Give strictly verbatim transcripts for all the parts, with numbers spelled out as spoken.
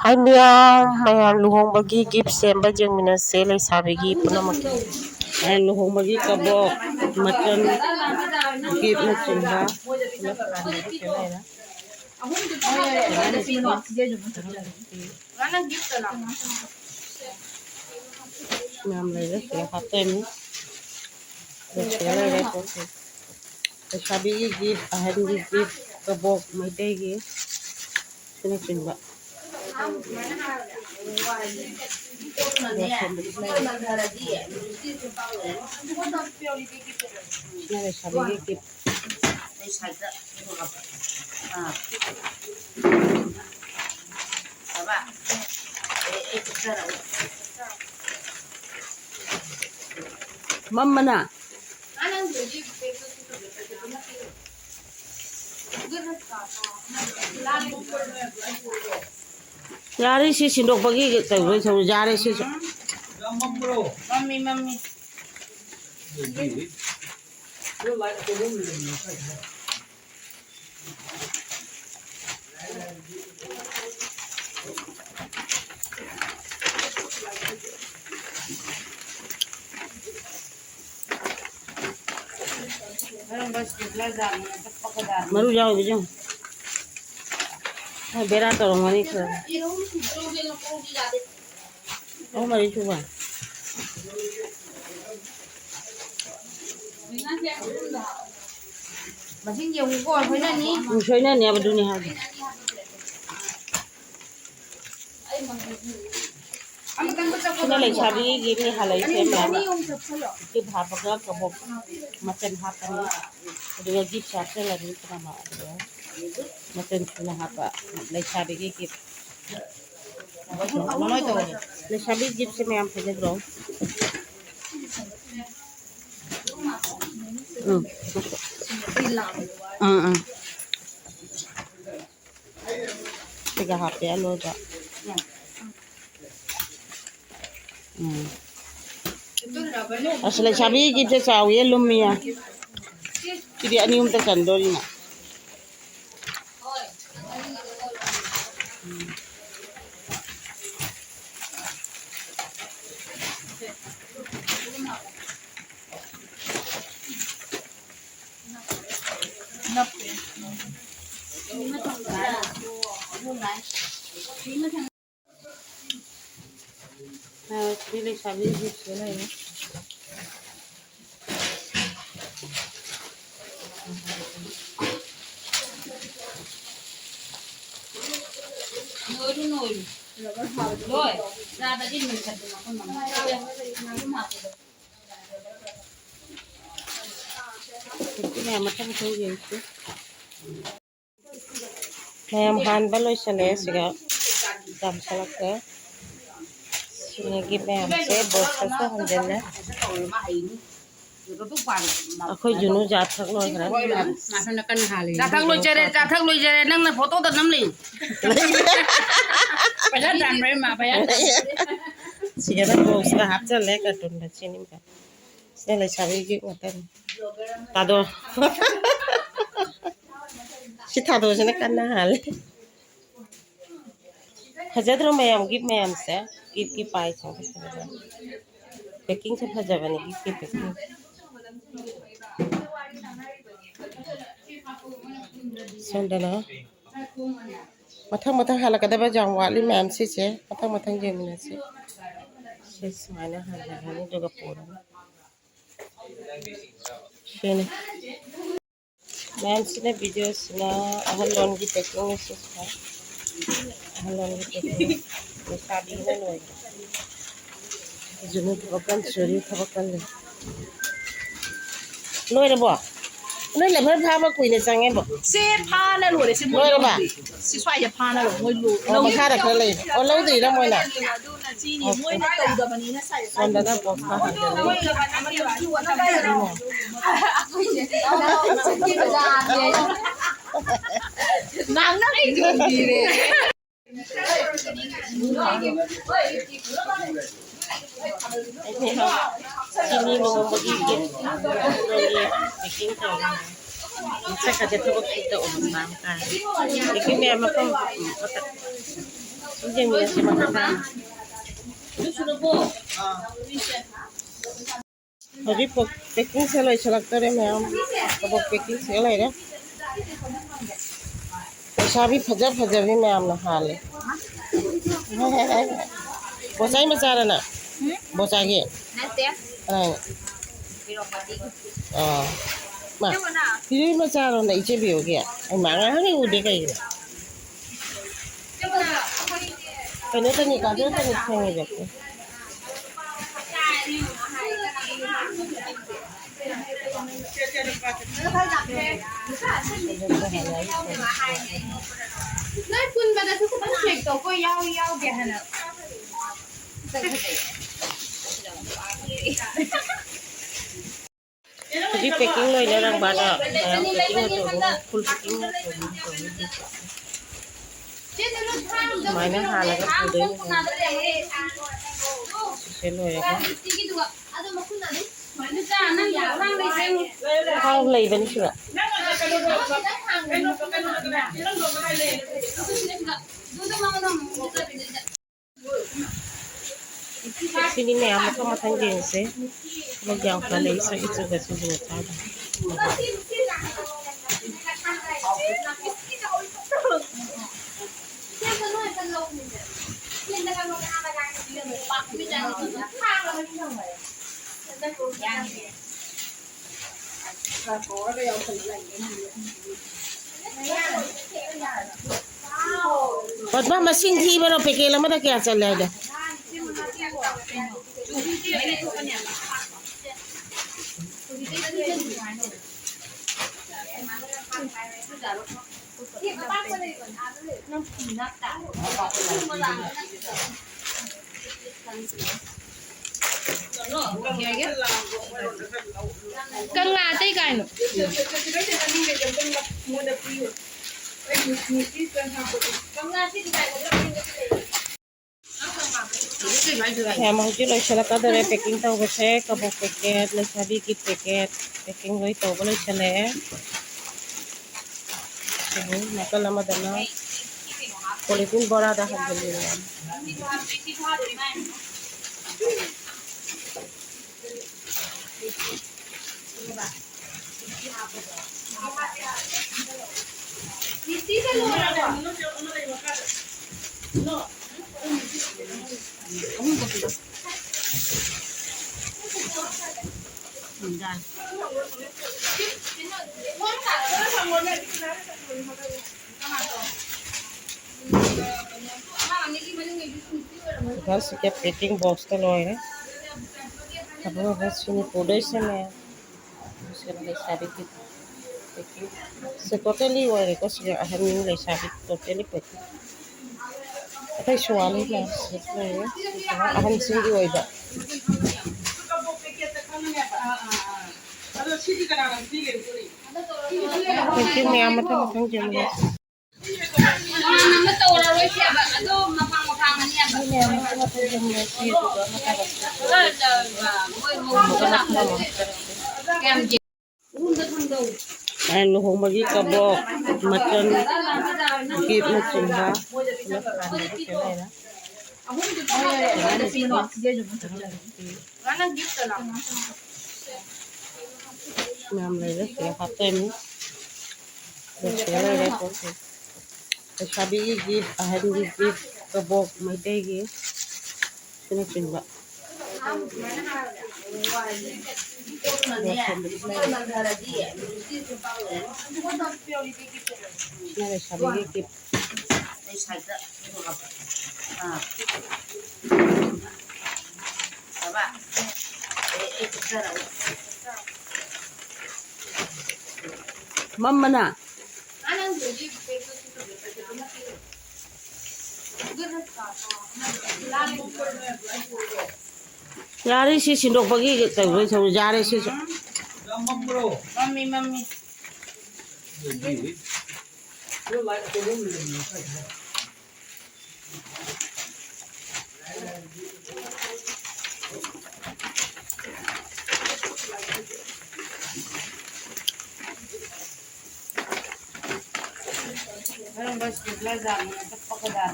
ꯍꯥꯏ ꯃꯌꯥꯝ, ꯃꯌꯥꯝ ꯂꯨꯍꯣꯡꯕꯒꯤ gift ꯁꯦꯝꯕ ꯌꯦꯡꯃꯤꯟꯅꯁꯦ, ꯂꯩꯁꯥꯕꯤꯒꯤ ꯄꯨꯝꯅꯃꯛꯀꯤ꯫ ꯑꯦ, ꯂꯨꯍꯣꯡꯕꯒꯤ ꯀꯕꯣꯛ, ꯃꯆꯟ, giftꯅꯆꯤꯡꯕ ꯄꯨꯂꯞ ꯊꯥꯟꯕꯒꯤ ꯁꯤꯗ ꯂꯩꯔꯦ꯫ ꯃꯌꯥꯝ ꯂꯩꯔꯦ, ꯁꯤꯗ ꯍꯥꯞꯇꯣꯏꯅꯤ꯫ ꯁꯤꯗ ꯂꯩꯔꯦ ꯄꯣꯠꯁꯦ꯫ ꯂꯩꯁꯥꯕꯤꯒꯤ gift, ꯑꯍꯟꯒꯤ gift, ꯀꯕꯣꯛ ꯃꯩꯇꯩꯒꯤ꯫ ꯑꯁꯤꯅꯆꯤꯡꯕ꯫ ꯁꯤꯅ ꯂꯩꯁꯥꯕꯤꯒꯤ gift꯫ ꯃꯝꯃꯅ꯫ ꯌꯥꯔꯦ, ꯁꯤ ꯁꯤꯟꯗꯣꯛꯄꯒꯤ ꯇꯧꯕꯩ ꯊꯧ-, ꯌꯥꯔꯦ ꯁꯤꯁꯨ꯫ ꯃꯝꯃꯤ, ꯃꯝꯃꯤ꯫ ꯃꯔꯨ ꯌꯥꯎꯔꯤꯕꯁꯦ ꯌꯦꯡꯉꯨ꯫ ꯃꯣꯏ ꯕꯦꯔꯥ ꯇꯧꯔꯝꯒꯅꯤ ꯈꯔ꯫ ꯑꯍꯨꯝ ꯃꯔꯤ ꯁꯨꯕ꯫ ꯃꯁꯤꯡ ꯌꯦꯡꯉꯨꯀꯣ, ꯁꯣꯏꯅꯅꯤ꯫ ꯎꯝ, ꯁꯣꯏꯅꯅꯦꯕ, ꯑꯗꯨꯅꯤ ꯍꯥꯏꯁꯦ꯫ ꯁꯤꯅ ꯂꯩꯁꯥꯕꯤꯒꯤ giftꯅꯤ ꯍꯥꯜꯂꯛꯏꯁꯦ ꯃꯌꯥꯝ꯫ Gift ꯍꯥꯞꯄꯒ ꯀꯕꯣꯛ ꯃꯆꯟ ꯍꯥꯞꯄꯅꯤ꯫ ꯑꯗꯨꯒ giftꯁꯦ ꯍꯥꯞꯆꯜꯂꯅꯤ ꯄꯨꯝꯅꯃꯛ꯫ ꯑꯗꯨꯒ ꯃꯆꯟ ꯁꯨꯅ ꯍꯥꯞꯄ ꯂꯩꯁꯥꯕꯤꯒꯤ gift꯫ ꯂꯩꯁꯥꯕꯤ giftꯁꯦ ꯃꯌꯥꯝ ꯐꯖꯗ꯭ꯔꯣ? ꯎꯝ꯫ ꯎꯝ, ꯎꯝ꯫ ꯁꯤꯒ ꯍꯥꯞꯄꯦ ꯑꯂꯣꯏꯕ꯫ ꯎꯝ꯫ ꯑꯁ, ꯂꯩꯁꯥꯕꯤ giftꯁꯦ ꯆꯥꯎꯏꯌꯦ, ꯂꯨꯝꯃꯤꯌꯦ꯫ ꯁꯤꯗꯤ ꯑꯅꯤ ꯑꯍꯨꯝꯇ ꯆꯟꯗꯣꯔꯤꯅ꯫ ꯎꯝ꯫ ꯑ, ꯁꯤ ꯂꯩꯁꯥꯕꯤ ꯍꯧꯖꯤꯛꯁꯤꯗ ꯂꯩꯔꯦ꯫ ꯅꯣꯏꯔꯨ, ꯅꯣꯏꯔꯨ꯫ ꯂꯣꯏ꯫ ꯆꯥꯕꯗꯤ ꯅꯣꯏꯈꯠꯇꯅ ꯑꯩꯈꯣꯏ ꯃꯃꯥ꯫ ꯃꯌꯥꯝ ꯃꯊꯪ ꯃꯊꯪ ꯌꯦꯡꯁꯤ꯫ ꯃꯌꯥꯝ ꯍꯥꯟꯕ ꯂꯣꯏꯁꯤꯜꯂꯛꯑꯦ꯫ ꯁꯤꯒ ꯌꯥꯝꯁꯤꯜꯂꯛꯇ꯭ꯔꯦ꯫ ꯁꯤꯒꯤ ꯃꯌꯥꯝꯁꯦ ꯕꯣꯛꯁꯇꯁꯨ ꯍꯟꯖꯤꯜꯂꯦ꯫ ꯑꯩꯈꯣꯏ ꯖꯨꯅꯨ ꯆꯥ ꯊꯛ ꯂꯣꯏꯈ꯭ꯔꯦ꯫ ꯆꯥ ꯊꯛ ꯂꯣꯏꯖꯔꯦ, ꯆꯥ ꯊꯛ ꯂꯣꯏꯖꯔꯦ꯫ ꯅꯪꯅ ꯐꯣꯇꯣꯗ ꯅꯝꯂꯤ꯫ ꯄꯩꯁꯥ ꯇꯥꯟꯕ꯭ꯔꯥ ꯏꯃꯥ? ꯄꯩꯁꯥ ꯇꯥꯟꯕ꯭ꯔꯥ? ꯁꯤꯒꯅ ꯕꯣꯛꯁꯇ ꯍꯥꯞꯆꯜꯂꯦ, ꯀꯥꯔꯇꯨꯟꯗ ꯆꯦꯅꯤꯡꯕ꯫ ꯁꯤꯅ ꯂꯩꯁꯥꯕꯤꯒꯤ ꯉꯥꯛꯇꯅꯤ꯫ ꯇꯥꯗꯣ꯫ ꯁꯤ ꯊꯥꯗꯣꯛꯑꯁꯤꯅ ꯀꯟꯅ ꯍꯥꯜꯂꯦ꯫ ꯐꯖꯗ꯭ꯔꯣ ꯃꯌꯥꯝ, ꯒꯤꯐ ꯃꯌꯥꯝꯁꯦ? ꯒꯤꯐꯀꯤ ꯄꯥꯏꯁꯤꯡꯁꯦ ꯐꯖꯕ꯫ ꯄꯦꯛꯀꯤꯡꯁꯦ ꯐꯖꯕꯅꯦ, ꯒꯤꯐꯀꯤ ꯄꯦꯛꯀꯤꯡ꯫ ꯁꯣꯝꯗꯅ ꯃꯊꯪ ꯃꯊꯪ ꯍꯜꯂꯛꯀꯗꯕ ꯌꯥꯝ ꯋꯥꯠꯂꯤ ꯃꯌꯥꯝ ꯁꯤꯁꯦ꯫ ꯃꯊꯪ ꯃꯊꯪ ꯌꯦꯡꯃꯤꯟꯅꯁꯤ꯫ ꯁꯤ ꯁꯨꯃꯥꯏꯅ ꯍꯜꯂꯛꯑꯅꯤ ꯑꯗꯨꯒ ꯄꯨꯔꯅꯤ꯫ ꯁꯤꯅꯤ꯫ ꯃꯌꯥꯝꯁꯤꯅ ꯚꯤꯗꯤꯑꯣꯁꯤꯅ ꯑꯍꯜ ꯂꯣꯟꯒꯤ ꯄꯦꯛꯀꯤꯡ ꯑꯁꯤ ꯁꯥꯏ꯫ ꯑꯍꯜ ꯂꯣꯟꯒꯤ ꯄꯦꯛꯀꯤꯡ꯫ ꯂꯩꯁꯥꯕꯤꯅ ꯂꯣꯏꯔꯦ꯫ ꯍꯧꯖꯤꯛꯅ ꯊꯕꯛ ꯀꯟ ꯁꯨꯔꯤ, ꯊꯕꯛ ꯀꯜꯂꯤ꯫ ꯂꯣꯏꯔꯕꯣ? ꯅꯣꯏ ꯂꯦꯕꯔ ꯐꯥꯕ ꯀꯨꯏꯅ ꯆꯪꯉꯦꯕꯣ? ꯁꯦ ꯐꯥꯅ ꯂꯣꯏꯔꯦ, ꯁꯤ ꯃꯣꯏ ꯂꯣꯏꯔꯕ? ꯂꯧꯗ꯭ꯔꯤ꯫ ꯁꯤ ꯁ꯭ꯋꯥꯏꯗ ꯐꯥꯅ ꯂꯣꯏꯔꯦ, ꯃꯣꯏ ꯂꯣ-, ꯑꯣ, ꯂꯧ-, ꯃꯈꯥꯗ ꯈꯔ ꯂꯩ꯫ ꯑꯣ, ꯂꯧꯗ꯭ꯔꯤꯔꯥ ꯃꯣꯏꯅ? ꯑꯗꯨꯅ ꯆꯤꯅꯤ, ꯑꯣꯀꯦ꯫ ꯃꯣꯏꯅ ꯇꯧꯗꯕꯅꯤꯅ ꯁ꯭ꯋꯥꯏꯗ ꯁꯣꯝꯗꯅ ꯕꯣꯛꯁ ꯍꯥꯟꯖꯜꯂꯤ꯫ ꯉꯥꯡꯅꯔꯤꯗꯨꯗꯤ꯫ ꯆꯤꯅꯤ ꯂꯨꯍꯣꯡꯕꯒꯤ ꯒꯤꯐ ꯄꯦꯛꯀꯤꯡ ꯇꯧꯔꯤ꯫ ꯃꯁꯛꯀꯁꯦ ꯊꯕꯛ ꯁꯨꯗ ꯎꯕ ꯃꯥꯡ ꯇꯥꯔꯦ꯫ ꯄꯦꯛꯀꯤꯡ ꯃꯌꯥꯝ ꯃꯐꯝ ꯃꯐꯝ ꯌꯦꯡꯃꯤꯟꯅꯁꯤ ꯃꯈꯥ ꯇꯥꯅ꯫ ꯍꯧꯖꯤꯛ ꯄꯦꯛꯀꯤꯡꯁꯦ ꯂꯣꯏꯁꯤꯜꯂꯛꯇꯣꯔꯦ ꯃꯌꯥꯝ꯫ ꯀꯕꯣꯛ ꯄꯦꯛꯀꯤꯡꯁꯦ ꯂꯩꯔꯦ꯫ ꯂꯩꯁꯥꯕꯤ ꯐꯖ ꯐꯖꯕꯤ ꯃꯌꯥꯝꯅ ꯍꯥꯜꯂꯦ꯫ ꯕꯣꯆꯥꯏ ꯃꯆꯥꯔꯅ? ꯕꯣꯆꯥꯒꯤ? ꯅꯠꯇꯦ꯫ ꯀꯅꯥꯏꯅꯣ? ꯑꯥ꯫ ꯃꯥ, ꯐꯤꯔꯣꯏ ꯃꯆꯥꯔꯣꯅ ꯏꯆꯦ ꯕꯤꯌꯣꯒꯤ? ꯑꯩ ꯃꯥ ꯉꯥꯏꯍꯥꯛ ꯍꯦꯛ ꯎꯗꯦ ꯀꯩꯒꯤꯅꯣ? ꯀꯩꯅꯣ ꯇꯅꯤ, ꯀꯥꯖꯣꯜ ꯇꯅꯤ ꯈꯪꯉꯦꯕ꯫ ꯅꯣꯏ ꯄꯨꯟꯕꯗꯁꯨ ꯈꯤꯇꯪ check ꯇꯧꯀꯣ, ꯌꯥꯎꯏ ꯌꯥꯎꯗꯦ ꯍꯥꯏꯅ꯫ ꯍꯧꯖꯤꯛ packing ꯂꯣꯏꯅꯔꯝꯕꯗ ꯃꯌꯥꯝ packing ꯑꯆꯧꯕ full packing ꯑꯆꯧꯕ ꯇꯧꯔꯦ꯫ ꯑꯗꯨꯃꯥꯏꯅ ꯍꯥꯜꯂꯒ ꯄꯨꯗꯣꯏꯅꯤ꯫ ꯁꯤꯁꯦ ꯂꯣꯏꯔꯒ꯫ ꯍꯥꯎ ꯂꯩꯕꯅꯤ ꯁꯤꯗ꯫ ꯁꯤꯅꯤ ꯃꯌꯥꯝ ꯃꯊꯪ ꯃꯊꯪ ꯌꯦꯡꯉꯁꯦ꯫ ꯊꯕꯛ ꯌꯥꯝ ꯀꯜꯂꯦ ꯏꯆꯥ ꯏꯆꯨꯒ ꯁꯤꯁꯤꯅ ꯆꯥꯗꯦ꯫ ꯄꯗꯃ, ꯃꯁꯤꯡ ꯊꯤꯕꯅꯣ, packet ꯑꯃꯗ ꯀꯌꯥ ꯆꯜꯂꯦ ꯍꯥꯏꯗꯣ? ꯀꯪꯂꯥ ꯑꯇꯩ ꯀꯥꯏꯅꯣ? ꯌꯥꯝ ꯍꯧꯖꯤꯛ ꯂꯣꯏꯁꯤꯜꯂꯛꯀꯗꯧꯔꯦ packing ꯇꯧꯕꯁꯦ꯫ ꯀꯕꯣꯛ packet, ꯂꯩꯁꯥꯕꯤꯒꯤ packet, packing ꯂꯣꯏ ꯇꯧꯕ ꯂꯣꯏꯁꯤꯜꯂꯛꯑꯦ꯫ ꯑꯗꯨ ꯅꯥꯀꯜ ꯑꯃꯗꯅ polythene ꯕꯣꯔꯥꯗ ꯍꯥꯟꯖꯤꯜꯂꯤꯅꯦ꯫ ꯁꯤꯒ ꯄꯦꯀꯤꯡ ꯕꯣꯛꯁꯇ ꯂꯣꯏꯔꯦ꯫ ꯑꯗꯨꯒ ꯁꯤꯅꯤ ꯄꯨꯗꯣꯏꯁꯤꯅꯦ꯫ ꯁꯤꯅ ꯂꯩꯁꯥꯕꯤꯒꯤ ꯄꯦꯀꯤꯡ꯫ ꯁꯤ ꯇꯣꯇꯦꯜꯂꯤ ꯑꯣꯏꯔꯦꯀꯣ꯫ ꯁꯤꯒ ꯑꯍꯟ ꯂꯩꯁꯥꯕꯤ ꯇꯣꯇꯦꯜꯂꯤ ꯄꯦꯀꯤꯡ꯫ ꯑꯇꯩ ꯁꯨꯋꯥꯅꯤ ꯂꯩꯔꯦ꯫ ꯑꯍꯟꯁꯤꯡꯒꯤ ꯑꯣꯏꯕ꯫ ꯄꯦꯀꯤꯡ ꯃꯌꯥꯝ ꯃꯊꯪ ꯃꯊꯪ ꯆꯦꯟꯕꯅꯦ꯫ ꯇꯣꯉꯥꯟꯅ ꯑꯃ ꯇꯧꯔꯔꯣꯏꯁꯦꯕ꯫ ꯑꯗꯣ ꯃꯄꯥꯡ ꯃꯄꯥꯡ ꯑꯅꯤ ꯍꯥꯏꯕ꯫ ꯃꯌꯥꯝ ꯃꯊꯪ ꯃꯊꯪ ꯆꯦꯟꯕꯅꯦ꯫ ꯁꯤ ꯑꯗꯨꯒ ꯑꯃ ꯇꯧꯔꯁꯤ꯫ ꯃꯣꯏ ꯃꯧꯗꯨꯅ ꯀꯌꯥꯝ ꯑ, ꯂꯨꯍꯣꯡꯕꯒꯤ ꯀꯕꯣꯛ, ꯃꯆꯟ, ꯒꯤꯐꯅꯆꯤꯡꯕ ꯄꯨꯂꯞ ꯍꯥꯟꯅꯗꯤ ꯂꯩꯔꯦ꯫ ꯃꯌꯥꯝ ꯂꯩꯔꯦ, ꯁꯤꯗ ꯍꯥꯞꯇꯣꯏꯅꯤ꯫ ꯂꯣꯏꯁꯤꯜꯂꯦ ꯂꯩꯔꯦ ꯄꯣꯠꯁꯦ꯫ ꯂꯩꯁꯥꯕꯤꯒꯤ ꯒꯤꯐ, ꯑꯍꯟꯒꯤ ꯒꯤꯐ, ꯀꯕꯣꯛ ꯃꯩꯇꯩꯒꯤ ꯑꯁꯤꯅꯆꯤꯡꯕ꯫ ꯁꯤꯅ ꯂꯩꯁꯥꯕꯤꯒꯤ ꯒꯤꯐ꯫ ꯃꯝꯃꯅ꯫ ꯌꯥꯔꯦ, ꯁꯤ ꯁꯤꯟꯗꯣꯛꯄꯒꯤ ꯇꯧꯗꯣꯏ ꯁꯔꯨꯛ ꯌꯥꯔꯦ ꯁꯤꯁꯨ꯫ ꯃꯝꯃꯤ, ꯃꯝꯃꯤ꯫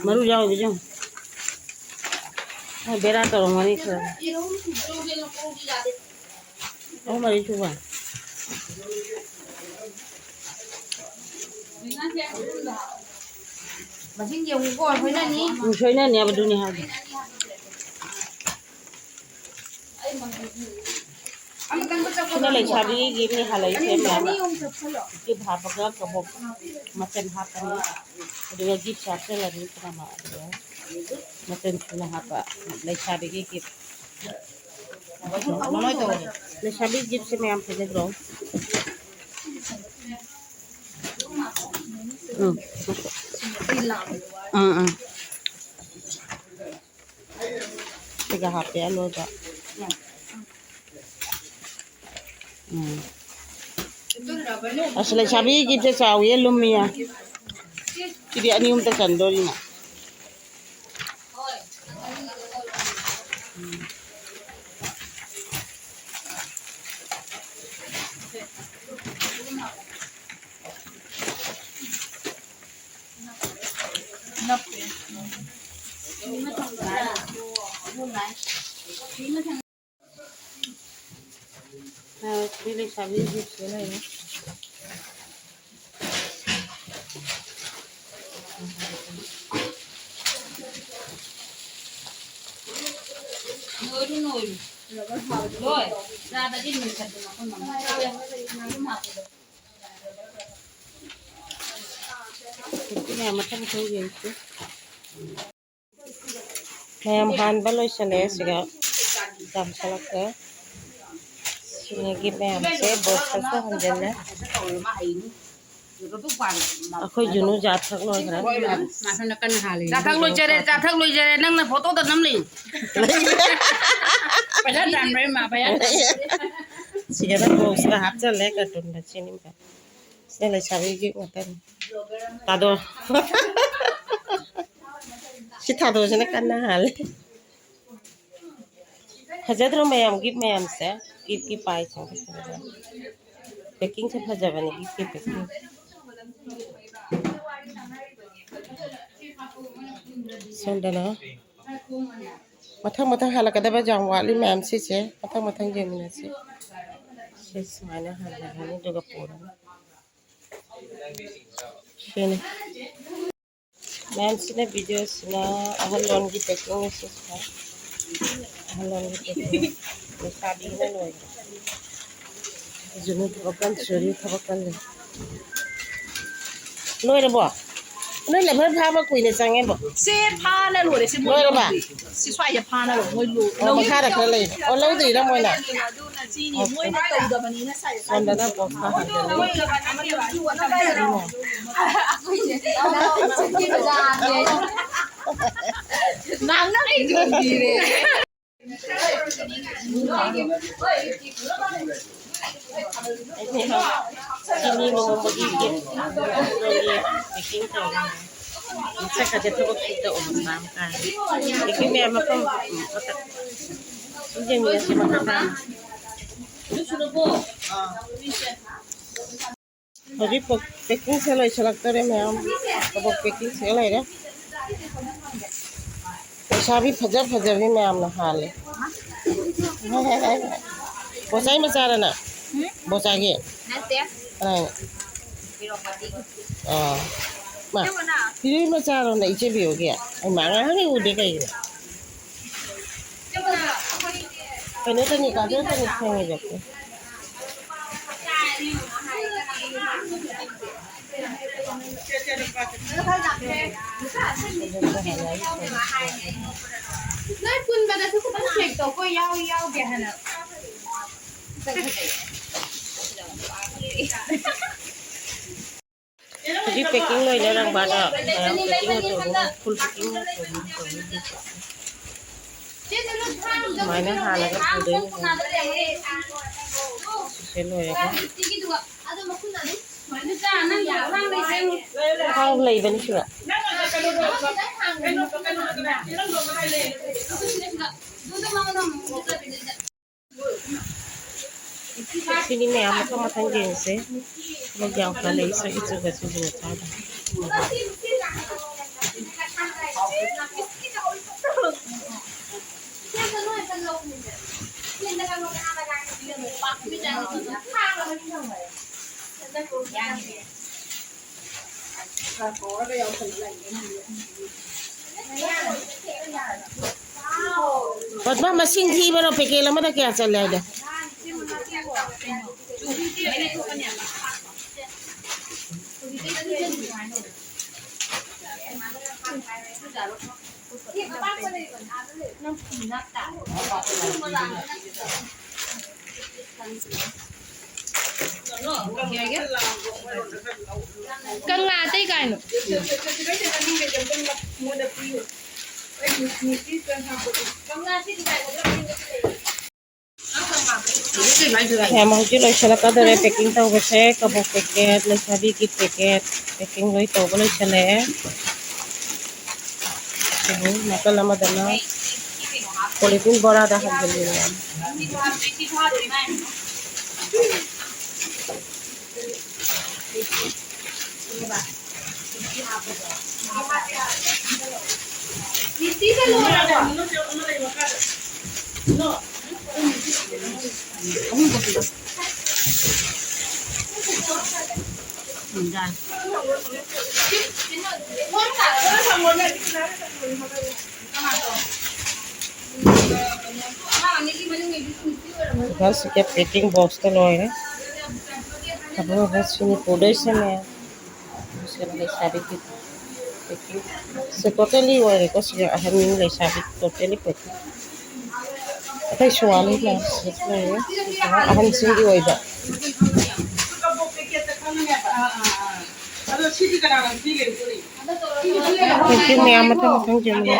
ꯃꯔꯨ ꯌꯥꯎꯔꯤꯕꯁꯦ ꯌꯦꯡꯉꯨ꯫ ꯃꯣꯏ ꯕꯦꯔꯥ ꯇꯧꯔꯝꯒꯅꯤ ꯈꯔ꯫ ꯑꯍꯨꯝ ꯃꯔꯤ ꯁꯨꯕ꯫ ꯃꯁꯤꯡ ꯌꯦꯡꯉꯨꯀꯣ, ꯁꯣꯏꯅꯅꯤ꯫ ꯎꯝ, ꯁꯣꯏꯅꯅꯦꯕ, ꯑꯗꯨꯅꯤ ꯍꯥꯏꯗꯤ꯫ ꯑꯃꯇꯪꯒ ꯆꯠꯄ ꯁꯤꯅ ꯂꯩꯁꯥꯕꯤꯒꯤ ꯒꯤꯞꯅꯤ ꯍꯥꯜꯂꯛꯏꯁꯦ ꯃꯌꯥꯝ꯫ ꯑꯅꯤ ꯑꯍꯨꯝ ꯆꯠꯁꯜꯂꯣ꯫ ꯒꯤꯞ ꯍꯥꯞꯄꯒ ꯀꯕꯣꯛ ꯃꯆꯜ ꯍꯥꯞꯄꯅꯤ꯫ ꯑꯗꯨꯒ ꯒꯤꯞꯁꯦ ꯍꯥꯞꯆꯜꯂꯅꯤ ꯄꯨꯝꯅꯃꯛ꯫ ꯑꯗꯨꯒ ꯃꯆꯜ ꯁꯨꯅ ꯍꯥꯞꯄ ꯂꯩꯁꯥꯕꯤꯒꯤ ꯒꯤꯞ꯫ ꯂꯩꯁꯥꯕꯤ ꯒꯤꯞꯁꯦ ꯃꯌꯥꯝ ꯐꯖꯗ꯭ꯔꯣ? ꯎꯝ꯫ ꯎꯝ, ꯎꯝ꯫ ꯁꯤꯒ ꯍꯥꯞꯄꯦ ꯑꯂꯣꯏꯕ꯫ ꯎꯝ꯫ ꯑꯁ, ꯂꯩꯁꯥꯕꯤ ꯒꯤꯞꯁꯦ ꯆꯥꯎꯋꯤꯌꯦ, ꯂꯨꯝꯃꯤꯌꯦ꯫ ꯁꯤꯗꯤ ꯑꯅꯤ ꯑꯍꯨꯝꯇ ꯆꯟꯗꯣꯔꯤꯅ꯫ ꯅꯞꯄꯦ꯫ ꯑ, ꯁꯤ ꯂꯩꯁꯥꯕꯤ ꯒꯤꯞꯁꯦ ꯂꯩꯔꯦ꯫ ꯂꯣꯏꯔꯦ, ꯂꯣꯏꯔꯦ꯫ ꯂꯣꯏ꯫ ꯆꯥꯗꯗꯤ ꯅꯣꯏꯈꯠꯇꯅ ꯑꯩꯈꯣꯏ ꯃꯃꯥ꯫ ꯁꯤ ꯃꯌꯥꯝ ꯃꯊꯪ ꯃꯊꯪ ꯌꯦꯡꯁꯤ꯫ ꯃꯌꯥꯝ ꯍꯥꯟꯕ ꯂꯣꯏꯁꯤꯜꯂꯦ꯫ ꯁꯤꯒ ꯌꯥꯝꯁꯤꯜꯂꯛꯇ꯭ꯔꯦ꯫ ꯁꯤꯅꯒꯤ ꯃꯌꯥꯝꯁꯦ ꯕꯣꯛꯁꯇꯁꯨ ꯍꯟꯖꯤꯜꯂꯦ꯫ ꯑꯩꯈꯣꯏ ꯖꯨꯅꯨ ꯆꯥ ꯊꯛ ꯂꯣꯏꯈ꯭ꯔꯦ꯫ ꯆꯥ ꯊꯛ ꯂꯣꯏꯖꯔꯦ, ꯆꯥ ꯊꯛ ꯂꯣꯏꯖꯔꯦ꯫ ꯅꯪꯅ ꯐꯣꯇꯣꯗ ꯅꯝꯂꯤ꯫ ꯄꯩꯁꯥ ꯇꯥꯟꯕ꯭ꯔꯥ, ꯏꯃꯥ? ꯄꯩꯁꯥ ꯇꯥꯟꯕ꯭ꯔꯥ? ꯁꯤꯒꯅ ꯕꯣꯛꯁꯇ ꯍꯥꯞꯆꯜꯂꯦ, ꯀꯥꯔꯇꯨꯟꯗ ꯆꯦꯅꯤꯡꯕ꯫ ꯁꯤꯅ ꯂꯩꯁꯥꯕꯤꯒꯤ ꯉꯥꯛꯇꯅꯤ꯫ ꯇꯥꯗꯣ꯫ ꯁꯤ ꯊꯥꯗꯣꯛꯑꯁꯤꯅ ꯀꯟꯅ ꯍꯥꯜꯂꯦ꯫ ꯐꯖꯗ꯭ꯔꯣ ꯃꯌꯥꯝ, ꯒꯤꯞ ꯃꯌꯥꯝꯁꯦ? ꯒꯤꯞꯀꯤ ꯄꯥꯏꯁꯤꯡꯁꯦ ꯐꯖꯗ꯭ꯔꯣ? ꯄꯦꯛꯀꯤꯡꯁꯦ ꯐꯖꯕꯅꯦ, ꯒꯤꯞꯀꯤ ꯄꯦꯛꯀꯤꯡ꯫ ꯁꯣꯝꯗꯅ ꯃꯊꯪ ꯃꯊꯪ ꯍꯜꯂꯛꯀꯗꯕ ꯌꯥꯝ ꯋꯥꯠꯂꯤ ꯃꯌꯥꯝ ꯁꯤꯁꯦ꯫ ꯃꯊꯪ ꯃꯊꯪ ꯌꯦꯡꯃꯤꯟꯅꯁꯤ꯫ ꯁꯤ ꯁꯨꯃꯥꯏꯅ ꯍꯜꯂꯅꯤ ꯑꯗꯨꯒ ꯄꯨꯔꯅꯤ꯫ ꯁꯤꯅꯤ꯫ ꯃꯌꯥꯝꯁꯤꯅ ꯚꯤꯗꯤꯑꯣꯁꯤꯅ ꯑꯍꯜ ꯂꯣꯟꯒꯤ ꯄꯦꯀꯤꯡ ꯂꯣꯏꯁꯤꯟꯈ꯭ꯔꯦ꯫ ꯑꯍꯜ ꯂꯣꯟꯒꯤ ꯄꯦꯀꯤꯡ ꯂꯩꯁꯥꯕꯤꯅ ꯂꯣꯏꯈ꯭ꯔꯦ꯫ ꯍꯧꯖꯤꯛꯅ ꯊꯕꯛ ꯀꯟꯅ ꯁꯨꯔꯤ, ꯊꯕꯛ ꯀꯜꯂꯤ꯫ ꯂꯣꯏꯔꯕꯣ? ꯅꯣꯏ ꯂꯦꯕꯔ ꯐꯥꯕ ꯀꯨꯏꯅ ꯆꯪꯉꯦꯕꯣ? ꯁꯦ ꯐꯥꯅ ꯂꯣꯏꯔꯦ, ꯁꯤ ꯃꯣꯏ ꯂꯣꯏꯔꯕ? ꯂꯧꯗ꯭ꯔꯤ꯫ ꯁꯤ ꯁ꯭ꯋꯥꯏꯗ ꯐꯥꯅ ꯂꯣꯏꯔꯦ, ꯃꯣꯏ ꯂꯣ-, ꯑꯣ, ꯂꯧ-, ꯃꯈꯥꯗ ꯈꯔ ꯂꯩꯕ꯫ ꯑꯣ, ꯂꯧꯗ꯭ꯔꯤꯔꯥ ꯃꯣꯏꯅ? ꯑꯗꯨꯅ ꯆꯤꯅꯤ, ꯑꯣꯀꯦ꯫ ꯃꯣꯏꯅ ꯇꯧꯗꯕꯅꯤꯅ ꯁ꯭ꯋꯥꯏꯗ ꯁꯣꯝꯗꯅ ꯄꯣꯠ ꯐꯥꯍꯟꯗꯣꯏꯅꯦ꯫ ꯃꯣꯏ ꯂꯧ-, ꯑꯩꯈꯣꯏꯁꯦ ꯂꯧ-, ꯂꯧ-, ꯉꯥꯡꯅꯕ ꯌꯣꯟꯕꯤꯔꯦ꯫ ꯆꯤꯅꯤ ꯂꯨꯍꯣꯡꯕꯒꯤ ꯒꯤꯐ ꯄꯦꯀꯤꯡ ꯇꯧꯔꯤ꯫ ꯃꯁꯛꯀꯁꯦ ꯊꯕꯛ ꯁꯨ ꯇꯧꯕ ꯃꯇꯥꯡ ꯇꯥꯔꯦ꯫ ꯄꯦꯀꯤꯡ ꯃꯌꯥꯝ ꯃꯐꯝ ꯑꯃꯈꯛꯇ ꯁꯨꯝ ꯌꯦꯡꯃꯤꯟꯅꯁꯤ ꯃꯈꯥ ꯇꯥꯅ꯫ ꯍꯧꯖꯤꯛ ꯄꯣ-, ꯄꯦꯀꯤꯡꯁꯦ ꯂꯣꯏꯁꯤꯜꯂꯛꯇꯣꯔꯦ ꯃꯌꯥꯝ꯫ ꯀꯕꯣꯛ ꯄꯦꯀꯤꯡꯁꯦ ꯂꯩꯔꯦ꯫ ꯂꯩꯁꯥꯕꯤ ꯐꯖ ꯐꯖꯕꯤ ꯃꯌꯥꯝꯅ ꯍꯥꯜꯂꯦ꯫ ꯕꯣꯆꯥꯏ ꯃꯆꯥꯔꯅ? ꯕꯣꯆꯥꯒꯤ? ꯅꯠꯇꯦ꯫ ꯀꯅꯥꯏꯅ? ꯑꯥ꯫ ꯃꯥ, ꯄꯤꯔꯨꯏ ꯃꯆꯥꯔꯣꯅ ꯏꯆꯦ ꯕꯤꯌꯣꯒꯤ? ꯑꯩ ꯃꯥ ꯉꯔꯥꯡꯗꯩ ꯎꯗꯦ ꯀꯩꯒꯤꯅꯣ? ꯀꯩꯅꯣ ꯇꯅꯤ, ꯀꯥꯖꯣꯜ ꯇꯅꯤ ꯊꯣꯡꯉꯤꯕ꯫ ꯅꯣꯏ ꯄꯨꯟꯕꯗꯁꯨ ꯈꯤꯇꯪ ꯆꯦꯛ ꯇꯧꯀꯣ, ꯌꯥꯎꯏ ꯌꯥꯎꯗꯦ ꯍꯥꯏꯅ꯫ ꯍꯧꯖꯤꯛ ꯄꯦꯀꯤꯡ ꯂꯣꯏꯅꯔꯝꯕꯗ ꯃꯌꯥꯝ ꯄꯦꯀꯤꯡ ꯑꯆꯧꯕ, ꯐꯨꯜ ꯄꯦꯀꯤꯡ ꯑꯆꯧꯕ ꯇꯧꯔꯤ꯫ ꯁꯨꯃꯥꯏꯅ ꯍꯥꯜꯂꯒ ꯄꯨꯗꯣꯏꯅꯤ꯫ ꯁꯤꯁꯦ ꯂꯣꯏꯔꯒ꯫ ꯊꯥꯎ ꯂꯩꯕꯅꯤ ꯁꯤꯗ꯫ ꯁꯤꯅꯤ ꯃꯌꯥꯝ ꯃꯊꯪ ꯃꯊꯪ ꯌꯦꯡꯁꯦ꯫ ꯃꯣꯏ ꯌꯥꯝ ꯀꯜꯂꯦ, ꯏꯁꯛ ꯏꯆꯨꯒ ꯆꯨꯁꯤꯟꯅ ꯆꯥꯗꯦ꯫ ꯄꯗꯃ, ꯃꯁꯤꯡ ꯊꯤꯕꯔꯣ? ꯄꯦꯀꯦꯠ ꯑꯃꯗ ꯀꯌꯥ ꯆꯜꯂꯦ ꯍꯥꯏꯗꯣ? ꯀꯪꯂꯥ ꯑꯇꯩ ꯀꯥꯏꯅꯣ? ꯃꯌꯥꯝ ꯍꯧꯖꯤꯛ ꯂꯣꯏꯁꯤꯜꯂꯛꯀꯗꯧꯔꯦ꯫ ꯄꯦꯀꯤꯡ ꯇꯧꯕꯁꯦ ꯀꯕꯣꯛ ꯄꯦꯀꯦꯠ, ꯂꯩꯁꯥꯕꯤꯒꯤ ꯄꯦꯀꯦꯠ, ꯄꯦꯀꯤꯡ ꯂꯣꯏ ꯇꯧꯕ ꯂꯣꯏꯁꯤꯜꯂꯛꯑꯦ꯫ ꯑꯗꯨ ꯅꯥꯀꯜ ꯑꯃꯗꯅ ꯄꯣꯂꯤꯊꯤꯟ ꯕꯣꯔꯥꯗ ꯍꯥꯟꯖꯤꯜꯂꯤꯅꯦ꯫ ꯁꯤꯒ ꯄꯦꯀꯤꯡ ꯕꯣꯛꯁꯇ ꯂꯣꯏꯔꯦ꯫ ꯑꯗꯨꯒ ꯁꯤꯅꯤ ꯄꯨꯗꯣꯏꯁꯦ ꯃꯌꯥꯝ꯫ ꯁꯤꯅ ꯂꯩꯁꯥꯕꯤꯒꯤ ꯄꯦꯀꯤꯡ꯫ ꯁꯤ ꯇꯣꯇꯦꯜꯂꯤ ꯑꯣꯏꯔꯦꯀꯣ꯫ ꯁꯤꯒ ꯑꯍꯟ ꯂꯩꯁꯥꯕꯤ ꯇꯣꯇꯦꯜꯂꯤ ꯄꯦꯀꯤꯡ꯫ ꯑꯇꯩ ꯁꯨꯋꯥꯂꯤ ꯂꯩꯔꯦ꯫ ꯑꯍꯟꯁꯤꯡꯒꯤ ꯑꯣꯏꯕ꯫ ꯄꯦꯀꯤꯡ ꯃꯌꯥꯝ ꯃꯊꯪ ꯃꯊꯪ ꯁꯦꯝꯃꯒꯦ꯫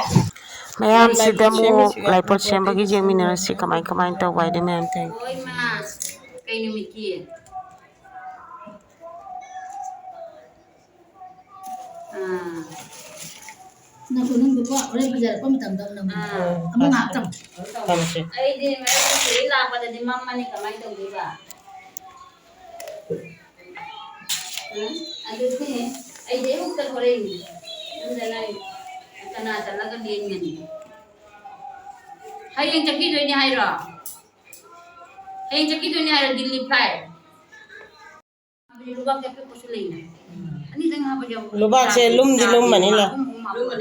ꯃꯌꯥꯝꯁꯤꯗ ꯑꯃꯨꯛ ꯂꯥꯏꯄꯣꯠ ꯁꯦꯝꯕꯒꯤ ꯌꯦꯡꯃꯤꯟꯅꯔꯁꯤ, ꯀꯃꯥꯏ ꯀꯃꯥꯏꯅ ꯇꯧꯕ ꯍꯥꯏꯗꯣ ꯃꯌꯥꯝ꯫ Thank you꯫ ꯍꯣꯏ, ꯏꯃꯥ꯫ ꯀꯩ ꯅꯨꯃꯤꯠꯀꯤ? ꯑꯥ꯫ ꯅꯪꯁꯨ ꯅꯪꯗꯨꯀꯣ, ꯍꯣꯔꯦꯟ ꯐꯖꯔꯛꯄ ꯃꯇꯝꯗ ꯑꯃꯨꯛ ꯑꯥ꯫ ꯑꯃꯨꯛ ꯉꯥꯏꯍꯥꯛ ꯇꯝꯃꯨ꯫ ꯇꯝꯁꯤ꯫ ꯑꯩꯗꯤ ꯃꯔꯛ ꯂꯥꯛꯄꯗꯗꯤ ꯃꯝꯃꯅꯤ, ꯀꯃꯥꯏꯅ ꯇꯧꯗꯣꯏꯕ? ꯎꯝ? ꯑꯗꯨꯗꯤ ꯑꯩꯗꯤ ꯑꯌꯨꯛꯇ ꯊꯣꯔꯛꯏꯅꯤ꯫ ꯌꯨꯝꯗ ꯅꯪ ꯀꯅꯥ ꯆꯠꯂꯒ ꯂꯦꯟꯒꯅꯤ? ꯍꯌꯦꯡ ꯆꯠꯈꯤꯗꯣꯏꯅꯦ ꯍꯥꯏꯔꯣ? ꯍꯌꯦꯡ ꯆꯠꯈꯤꯗꯣꯏꯅꯦ ꯍꯥꯏꯔꯣ, ꯗꯤꯜꯂꯤ flight? ꯑꯗꯨꯗꯤ ꯂꯨꯄꯥ ꯀꯌꯥ ꯄꯤꯛꯄꯁꯨ ꯂꯩꯅꯦ꯫ ꯑꯅꯤꯗꯪ ꯍꯥꯞꯄꯗꯤ ꯑꯃꯨꯛ ꯂꯨꯕꯥꯛꯁꯦ ꯂꯨꯝꯗꯤ ꯂꯨꯝꯕꯅꯤꯅꯦ꯫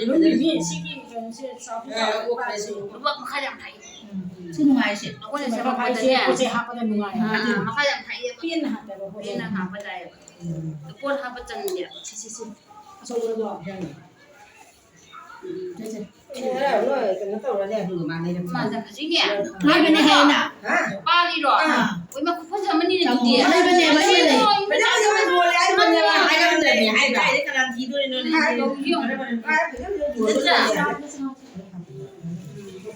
ꯂꯨꯝꯕꯅꯤ, ꯁꯤꯒꯤ ꯀꯩꯅꯣꯁꯦ ꯆꯥꯎꯕ ꯆꯥꯎꯕ ꯂꯨꯕꯥꯛ ꯃꯈꯥ ꯌꯥꯝ ꯊꯥꯏ꯫ ꯎꯝ꯫ ꯁꯤ ꯅꯨꯡꯉꯥꯏꯁꯦ꯫ ꯑꯩꯈꯣꯏꯅ ꯁꯦꯝꯃꯛꯄꯗꯅꯦ꯫ ꯄꯣꯠ ꯆꯩ ꯍꯥꯞꯄꯗ ꯅꯨꯡꯉꯥꯏ꯫ ꯑꯥ, ꯑꯥ, ꯃꯈꯥ ꯌꯥꯝ ꯊꯥꯏꯌꯦꯕ꯫ ꯄꯦꯟꯅ ꯍꯥꯞꯄꯦꯕ ꯄꯣꯠ ꯆꯩ꯫ ꯄꯦꯟꯅ ꯍꯥꯞꯄ ꯇꯥꯏꯌꯦꯕ꯫ ꯎꯝ꯫ ꯄꯣꯠ ꯍꯥꯞꯄ ꯆꯟꯗꯦꯕ꯫ ꯁꯤ, ꯁꯤ, ꯁꯤ꯫ ꯑꯆꯧꯕꯗꯣ꯫ ꯎꯝ꯫ ꯁꯦ, ꯁꯦ꯫ ꯑꯦ, ꯅꯣꯏ ꯀꯩꯅꯣ ꯇꯧꯔꯅꯦ꯫ ꯃꯥꯗ ꯍꯧꯖꯤꯛꯅꯦ꯫ ꯂꯩꯕꯅꯦ ꯍꯥꯏꯅ꯫ ꯍꯥ? ꯄꯥꯜꯂꯤꯔꯣ? ꯑꯥ꯫ ꯍꯣꯏ, ꯃꯥ ꯈꯨꯐꯖ ꯑꯃꯅꯤꯅꯦ ꯑꯗꯨꯗꯤ꯫ ꯂꯩꯕꯅꯦꯕ, ꯂꯩꯕꯅꯦ꯫ ꯐꯖꯅ ꯌꯣꯜꯂꯦ ꯍꯥꯏꯕꯅꯦꯕ꯫ ꯍꯥꯏꯔꯝꯗ꯭ꯔꯗꯤ ꯍꯥꯏꯕ꯫ ꯀꯥꯏꯗꯩ ꯀꯅꯥ ꯊꯤꯗꯣꯏꯅꯣ? ꯍꯥꯏ, ꯌꯦꯡꯉꯨ꯫ ꯐꯖꯅ ꯌꯣꯜꯂꯦ꯫ ꯅꯠꯇ꯭ꯔꯥ?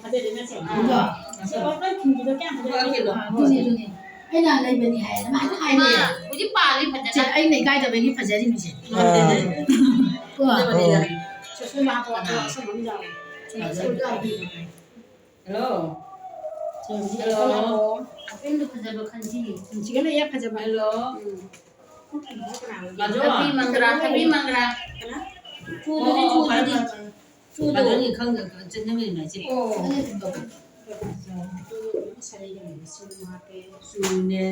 ꯐꯖꯩ, ꯅꯠꯇ꯭ꯔꯥ? ꯑꯗꯣ, ꯁꯤ ꯄꯣꯠ ꯂꯣꯏ ꯊꯤꯟꯕꯤꯗꯣ ꯀꯌꯥꯝ ꯐꯖꯩ꯫ ꯑꯥ, ꯑꯗꯨꯅꯦ, ꯑꯗꯨꯅꯦ꯫ ꯑꯩꯅ ꯂꯩꯕꯅꯤ ꯍꯥꯏꯌꯦ, ꯑꯗꯨꯃꯥꯏꯅ ꯍꯥꯏꯅꯦ꯫ ꯃꯥ ꯍꯧꯖꯤꯛ ꯄꯥꯜꯂꯤ ꯐꯖꯅ꯫ ꯁꯦ, ꯑꯩꯅ ꯏꯀꯥꯏꯗꯕꯒꯤ ꯐꯖꯔꯤꯅꯤꯁꯦ꯫ ꯑꯥ꯫ ꯀꯣ? ꯐꯖꯕꯅꯤꯗ꯫ ꯁꯦ, ꯁꯣꯝꯗ ꯍꯥꯞꯄꯣ, ꯍꯥꯞꯄꯣ, ꯑꯥ꯫ ꯑꯁꯪꯕ ꯑꯃ ꯌꯥꯎꯔꯦ꯫ ꯁꯦ, ꯁꯦ, ꯁꯦ꯫ ꯍꯜꯂꯣ꯫ ꯁꯦ, ꯍꯧꯖꯤꯛ ꯍꯜꯂꯣ꯫ ꯍꯥꯞꯄꯣ꯫ ꯑꯄꯦꯟꯕ ꯐꯖꯕ ꯈꯟꯁꯤ꯫ ꯁꯤꯒꯅ ꯍꯦꯛ ꯐꯖꯕ꯫ ꯍꯜꯂꯣ꯫ ꯎꯝ꯫ ꯃꯥꯗꯣ꯫ ꯊꯕꯤ ꯃꯪꯒ꯭ꯔꯥ, ꯊꯕꯤ ꯃꯪꯒ꯭ꯔꯥ꯫ ꯀꯅꯥ? ꯆꯨꯗꯨꯗꯤ, ꯑꯣ, ꯑꯣ, ꯐꯔꯦ, ꯆꯨꯗꯨꯗꯤ꯫ ꯐꯔꯦ, ꯐꯔꯦ꯫ ꯆꯨꯗꯨ꯫ ꯃꯥꯗꯣ ꯑꯩꯅ ꯈꯪꯗ-, ꯆꯠꯅꯕꯤꯅꯦ ꯍꯥꯏꯁꯦ꯫ ꯑꯣ꯫ ꯑꯗꯨ ꯁꯥꯔꯩꯒ ꯂꯩꯕꯁꯤꯡ ꯍꯥꯞꯄꯦ꯫ ꯆꯨꯅꯦ꯫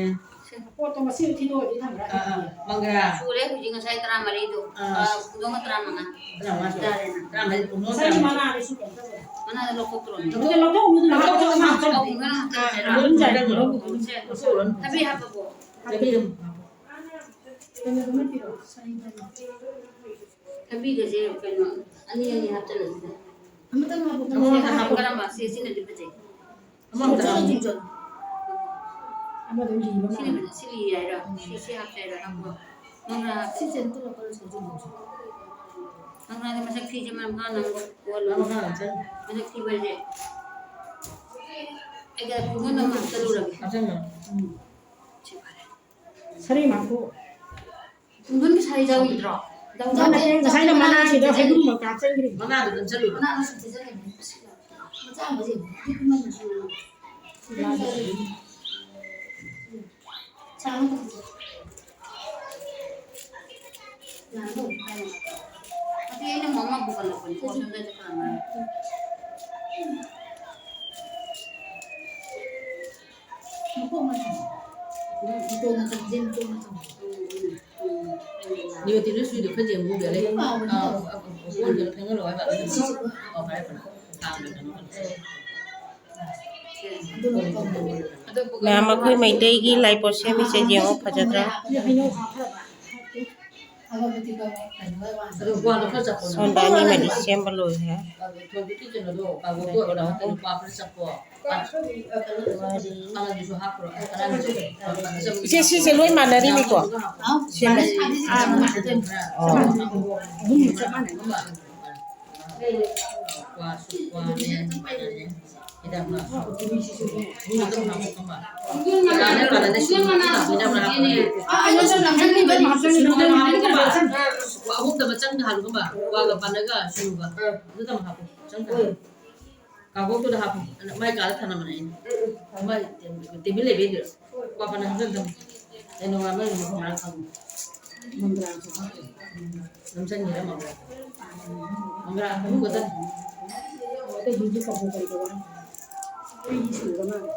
ꯄꯣꯠꯇꯣ ꯃꯁꯤꯡ ꯊꯤꯗꯣꯛꯑꯗꯤ ꯊꯝꯕ꯭ꯔꯥ? ꯑꯥ, ꯑꯥ, ꯃꯪꯒ꯭ꯔꯥ꯫ ꯁꯨꯔꯦ ꯍꯧꯖꯤꯛ ꯉꯁꯥꯏ ꯇꯔꯥꯃꯔꯤꯗꯣ꯫ ꯑꯥ꯫ ꯑꯥ, ꯄꯨꯡꯗꯣꯟꯒ ꯇꯔꯥꯃꯉꯥ꯫ ꯇꯔꯥꯃꯉꯥ ꯁꯨꯔꯦ꯫ ꯌꯥꯔꯦꯅ꯫ ꯇꯔꯥꯃꯔꯤ, ꯄꯨꯡꯗꯣꯟ ꯉꯁꯥꯏꯒꯤ ꯇꯔꯥꯃꯉꯥ꯫ ꯃꯅꯥꯗꯨꯁꯨ ꯀꯩꯅꯣ ꯇꯧꯕ꯭ꯔꯥ? ꯃꯅꯥꯗꯣ ꯂꯧꯊꯣꯛꯇ꯭ꯔꯣ? ꯂꯧꯊꯣꯛ-, ꯂꯧꯊꯣꯛ-, ꯂꯧꯊꯣꯛ-, ꯂꯧꯊꯣꯛ-, ꯑꯧ, ꯉꯥ ꯍꯥꯞꯆꯜꯂꯦ꯫ ꯑꯥ, ꯂꯧꯊꯣꯛ-, ꯂꯧꯊꯣꯛ-, ꯂꯧꯊꯣꯛ-, ꯂꯧꯊꯣꯛ-, ꯊꯕꯤ ꯍꯥꯞꯄꯕꯣ? ꯊꯕꯤ ꯑꯗꯨꯝ ꯍꯥꯞꯄꯣ꯫ ꯀꯩꯅꯣꯗꯨꯃ ꯄꯤꯔꯛꯑꯣ, ꯁꯔꯤꯗꯨꯃ꯫ ꯊꯕꯤꯒꯁꯦ ꯀꯩꯅꯣ, ꯑꯅꯤ ꯑꯅꯤ ꯍꯥꯞꯆꯜꯂꯁꯤꯗ꯫ ꯑꯃꯇꯪ ꯍꯥꯞꯄꯣ꯫ ꯁꯦ, ꯑꯃꯈꯛꯇꯪ ꯍꯥꯞꯄꯣ꯫ ꯀꯔꯝꯕ? ꯁꯦ, ꯁꯤꯅꯗꯤ ꯐꯖꯩ꯫ ꯑꯃꯈꯛꯇꯪ ꯍꯥꯞꯄꯣ꯫ ꯆꯨꯝ, ꯆꯨꯝ, ꯆꯨꯝ꯫ ꯑꯃꯗꯣ ꯂꯤꯕ ꯁꯤꯅ ꯃꯥꯜꯂꯦ꯫ ꯐꯖꯩ꯫ ꯁꯤ ꯂꯤ ꯍꯥꯏꯔꯣ? ꯁꯤ, ꯁꯤ ꯍꯥꯞꯁꯦ ꯍꯥꯏꯔꯣ? ꯍꯥꯞꯄꯣ꯫ ꯃꯪꯒ꯭ꯔꯥ ꯍꯥꯞꯁꯦ꯫ ꯁꯤ ꯆꯦꯟ ꯇꯧꯔꯣ, ꯇꯧꯔꯣ, ꯁꯦ, ꯆꯨꯝ, ꯆꯨꯝ, ꯆꯨꯝ꯫ ꯃꯪꯒ꯭ꯔꯥꯗꯤ ꯃꯁꯛ ꯊꯤꯁꯦ ꯃꯥꯅ ꯃꯥꯅ ꯑꯃꯨꯛ ꯑꯣꯜꯂꯣ꯫ ꯑꯃꯈꯛ ꯍꯥꯞꯆꯜ꯫ ꯃꯁꯛ ꯊꯤꯕ ꯍꯥꯏꯁꯦ꯫ ꯑꯩꯒ ꯄꯨꯡꯗꯣꯟ ꯑꯃ ꯍꯥꯞꯆꯜꯂꯨꯔꯒꯦ꯫ ꯍꯥꯞꯆꯜꯂꯣ꯫ ꯎꯝ꯫ ꯁꯤ ꯐꯔꯦ꯫ ꯁꯔꯤ ꯃꯥꯡꯊꯣꯛ꯫ ꯄꯨꯡꯗꯣꯟꯒꯤ ꯁꯥꯔꯤ ꯌꯥꯎꯔꯤꯗ꯭ꯔꯣ? ꯌꯥꯎꯗꯦ, ꯉꯁꯥꯏꯅ ꯃꯅꯥꯁꯤꯗ ꯍꯩꯒ꯭ꯔꯨꯝ ꯃꯆꯥ ꯍꯥꯞꯆꯟꯈ꯭ꯔꯤꯅꯤ꯫ ꯃꯅꯥꯗꯨ ꯑꯗꯨꯝ ꯆꯠꯂꯨ꯫ ꯃꯅꯥ ꯑꯃꯁꯨ ꯄꯤꯖꯒꯅꯤ꯫ ꯃꯆꯥ ꯑꯃꯁꯦ ꯄꯤꯛꯃꯟꯗ꯭ꯔꯣ? ꯁꯥ ꯑꯃ ꯄꯤꯖꯒꯦ꯫ ꯌꯥꯔꯕꯣ? ꯑꯗꯨꯗꯤ ꯑꯩꯅ ꯑꯃꯨꯛ ꯑꯃ ꯄꯨꯈꯠꯂꯛꯄꯅꯤ꯫ ꯁꯣꯝꯗ ꯆꯠꯈ꯭ꯔ ꯃꯥꯜꯂꯦ꯫ ꯃꯀꯣꯛ ꯃꯊꯪ꯫ ꯃꯇꯣꯟ ꯃꯇꯝꯁꯦ ꯃꯀꯣꯛ ꯃꯊꯪ꯫ ꯅꯤꯌꯣꯇꯤꯟꯗꯨ ꯁꯨꯏꯗꯣ ꯈꯔ ꯌꯦꯡꯉꯨ ꯌꯥꯔꯦ꯫ ꯑꯥ, ꯑꯣꯟꯗꯅ ꯐꯦꯡꯍꯜꯂꯣ ꯍꯥꯏꯕ꯫ ꯑꯣ, ꯐꯔꯦ, ꯐꯔꯦ꯫ ꯊꯥꯡꯗ ꯀꯩꯅꯣ ꯇꯧꯔꯁꯦ꯫ ꯃꯌꯥꯝ, ꯑꯩꯈꯣꯏ ꯃꯩꯇꯩꯒꯤ ꯂꯥꯏꯄꯣꯠ ꯁꯦꯝꯃꯤꯁꯦ ꯌꯦꯡꯉꯨ, ꯐꯖꯗ꯭ꯔꯥ? ꯑꯗꯨ ꯀ꯭ꯋꯥꯗꯣ ꯈꯔ ꯆꯞꯄꯣ꯫ ꯁꯣꯝꯗ ꯑꯅꯤꯃꯗꯤ ꯁꯦꯝꯕ ꯂꯣꯏꯈ꯭ꯔꯦ꯫ ꯊꯣꯏꯕꯤꯒꯤ ꯀꯩꯅꯣꯗꯣ, ꯀꯥꯡꯍꯧꯗꯣ, ꯀꯩꯅꯣ, ꯀ꯭ꯋꯥ ꯈꯔ ꯆꯞꯄꯣ꯫ ꯃꯔꯤ꯫ ꯀꯥꯡꯍꯧꯗꯨꯁꯨ ꯍꯥꯞꯈ꯭ꯔꯣ꯫ ꯏꯆꯦ, ꯁꯤꯁꯦ ꯂꯣꯏ ꯃꯥꯟꯅꯔꯤꯅꯤꯀꯣ? ꯁꯦꯝꯕ꯫ ꯑꯥ, ꯑꯗꯨꯝ ꯆꯞ ꯃꯥꯟꯅꯩ꯫ ꯀ꯭ꯋꯥꯁꯨ ꯀ꯭ꯋꯥꯅꯦ, ꯃꯥꯟꯅꯔꯦ꯫ ꯍꯤꯗꯥꯛ ꯂꯥꯛꯄ꯫ ꯀꯥꯟꯅ ꯀꯥꯟꯅꯗ ꯁꯤꯡꯖꯨ ꯍꯤꯗꯥꯛ ꯂꯥꯛꯄ꯫ ꯁꯤꯡꯖꯨꯗ ꯑꯃ ꯍꯥꯞꯄꯨ꯫ ꯀ꯭ꯋꯥ ꯑꯍꯨꯝꯗ ꯃꯆꯪꯗ ꯍꯥꯜꯂꯨꯒꯨꯝꯕ꯫ ꯀ꯭ꯋꯥꯒ ꯄꯥꯟꯒ ꯁꯤꯡꯖꯨꯒ꯫ ꯑꯗꯨꯗ ꯑꯃ ꯍꯥꯞꯄꯨ꯫ ꯆꯪꯗ ꯍꯥꯜꯂꯨ꯫ ꯀꯥꯡꯍꯧꯗꯨꯗ ꯍꯥꯞꯄꯨ꯫ ꯃꯥꯏ ꯀꯥꯗ ꯊꯅꯝꯕꯅꯦ ꯑꯩꯅ꯫ ꯃꯥꯏ ꯇꯦꯕꯜ ꯂꯩꯕꯩꯗꯨꯗ꯫ ꯀ꯭ꯋꯥ ꯄꯥꯟ ꯍꯥꯞꯆꯟꯗꯝ꯫ ꯀꯩꯅꯣ ꯉꯥꯡꯅꯔꯤꯅꯣ ꯃꯐꯝ ꯃꯔꯥꯡ ꯈꯪꯗꯦ꯫ ꯅꯝꯁꯟꯒꯤꯔ ꯃꯪꯒ꯭ꯔꯥ? ꯃꯪꯒ꯭ꯔꯥ ꯑꯍꯨꯝ ꯈꯛꯇꯅꯤ꯫ ꯑꯇꯩꯗꯨꯗꯤ ꯀꯕꯣꯛ ꯀꯔꯤ ꯀꯔꯥ? ꯑꯩꯗꯤ ꯁꯨꯔ ꯃꯥꯜꯂꯦ꯫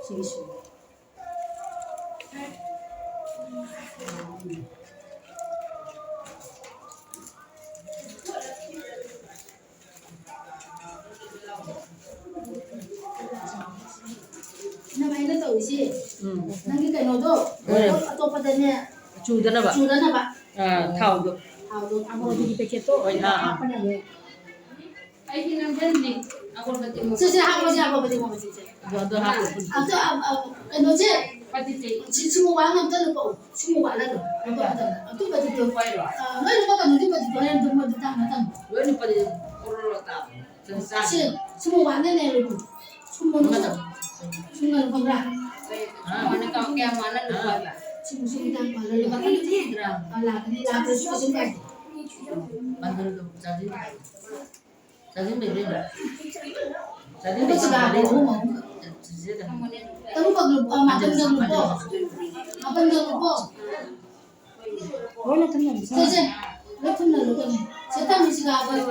ꯁꯤꯒꯤ ꯁꯨꯔꯦ꯫ ꯅꯪ ꯑꯩꯅ ꯇꯧꯔꯤꯁꯤ, ꯎꯝ꯫ ꯅꯪꯒꯤ ꯀꯩꯅꯣꯗꯣ, ꯍꯣꯏ꯫ ꯑꯇꯣꯞꯄꯗꯅꯦ, ꯆꯨꯗꯅꯕ꯫ ꯆꯨꯗꯅꯕ꯫ ꯑꯥ, ꯊꯥꯎꯗꯣ꯫ ꯊꯥꯎꯗꯣ, ꯑꯃꯨꯕꯤꯒꯤ packetꯇꯣ ꯍꯣꯏ, ꯑꯥ, ꯑꯥ꯫ ꯍꯥꯞꯄꯅꯦ꯫ ꯑꯩꯗꯤ ꯅꯝꯖꯟꯗꯦ꯫ ꯑꯒꯣꯔꯕꯇꯤ ꯁꯦ, ꯁꯦ, ꯍꯥꯞꯄꯣ, ꯁꯦ, ꯍꯥꯞꯄꯣ, ꯄꯗꯤ ꯃꯣꯃꯣꯟ ꯁꯦ, ꯁꯦ꯫ ꯑꯗꯣ, ꯑꯗꯣ ꯍꯥꯞꯄꯣ꯫ ꯑꯗꯣ, ꯑ, ꯑ, ꯀꯩꯅꯣꯁꯦ, ꯄꯗꯤꯁꯦ꯫ ꯁꯤ, ꯁꯤꯃꯨꯛ ꯋꯥꯅ ꯑꯝꯇ ꯂꯨꯄꯧ꯫ ꯁꯤꯃꯨꯛ ꯋꯥꯅ ꯂꯨ꯫ ꯑꯗꯣ, ꯑꯗꯣ, ꯑꯗꯨ ꯄꯗꯤꯗꯣ꯫ ꯋꯥꯏꯔꯣ? ꯑ, ꯂꯣꯏꯅꯃꯛ ꯀꯩꯅꯣꯗꯤ ꯄꯗꯤꯗꯣ ꯍꯣꯔꯦꯟ ꯑꯗꯨꯝ ꯑꯗꯨ ꯇꯥꯡꯅ ꯇꯥꯡꯅ꯫ ꯂꯣꯏꯅ ꯄꯗꯤ ꯑꯣꯔꯣꯔꯣ ꯇꯥꯕ꯫ ꯁꯤ, ꯁꯤꯃꯨꯛ ꯋꯥꯅꯅꯦ ꯂꯨꯄꯧ꯫ ꯁꯨꯝꯕ ꯂꯨꯄꯧ꯫ ꯁꯨꯝꯕ ꯂꯨꯄꯧ ꯈꯪꯕ꯭ꯔꯥ? ꯑ꯫ ꯁꯨꯃꯥꯏꯅ ꯀꯌꯥꯝ ꯋꯥꯅ ꯂꯨꯄꯧ ꯍꯥꯏꯕ? ꯁꯤꯃꯨꯛ, ꯁꯤꯃꯨꯛ ꯌꯥꯝ ꯋꯥꯅ ꯂꯨꯄꯧ꯫ ꯃꯈꯜ ꯂꯩꯇ꯭ꯔꯥ? ꯑ, ꯂꯥꯛꯀꯅꯤ, ꯂꯥꯛꯀꯅꯤ, ꯁꯨꯝꯕ ꯁꯨꯝ ꯄꯥꯏ꯫ ꯕꯟꯗꯜꯗꯣ ꯆꯥꯁꯤꯟ-, ꯆꯥꯁꯤꯟꯕꯩ ꯂꯩꯕ꯭ꯔꯥ? ꯆꯥꯁꯤꯟꯕꯩ ꯂꯨꯄꯥ ꯆꯥꯕ ꯆꯥꯒꯗꯤ ꯂꯩꯕ꯭ꯔꯥ? ꯑꯍꯨꯝ, ꯑꯍꯨꯝ꯫ ꯆꯤꯆꯦꯗ꯫ ꯇꯔꯨꯛꯈꯛ ꯂꯨꯄꯥ, ꯃꯥꯄꯟꯒ ꯂꯨꯄꯧ꯫ ꯃꯥꯄꯟꯒ ꯂꯨꯄꯧ꯫ ꯂꯣꯏꯅ ꯊꯝꯂꯝꯃꯤ꯫ ꯁꯦ, ꯁꯦ, ꯂꯣꯏ ꯊꯝꯂꯝꯃꯤ ꯀꯩꯅꯣ꯫ ꯁꯦ, ꯊꯝꯃꯤꯁꯤꯒ ꯑꯩꯈꯣꯏ,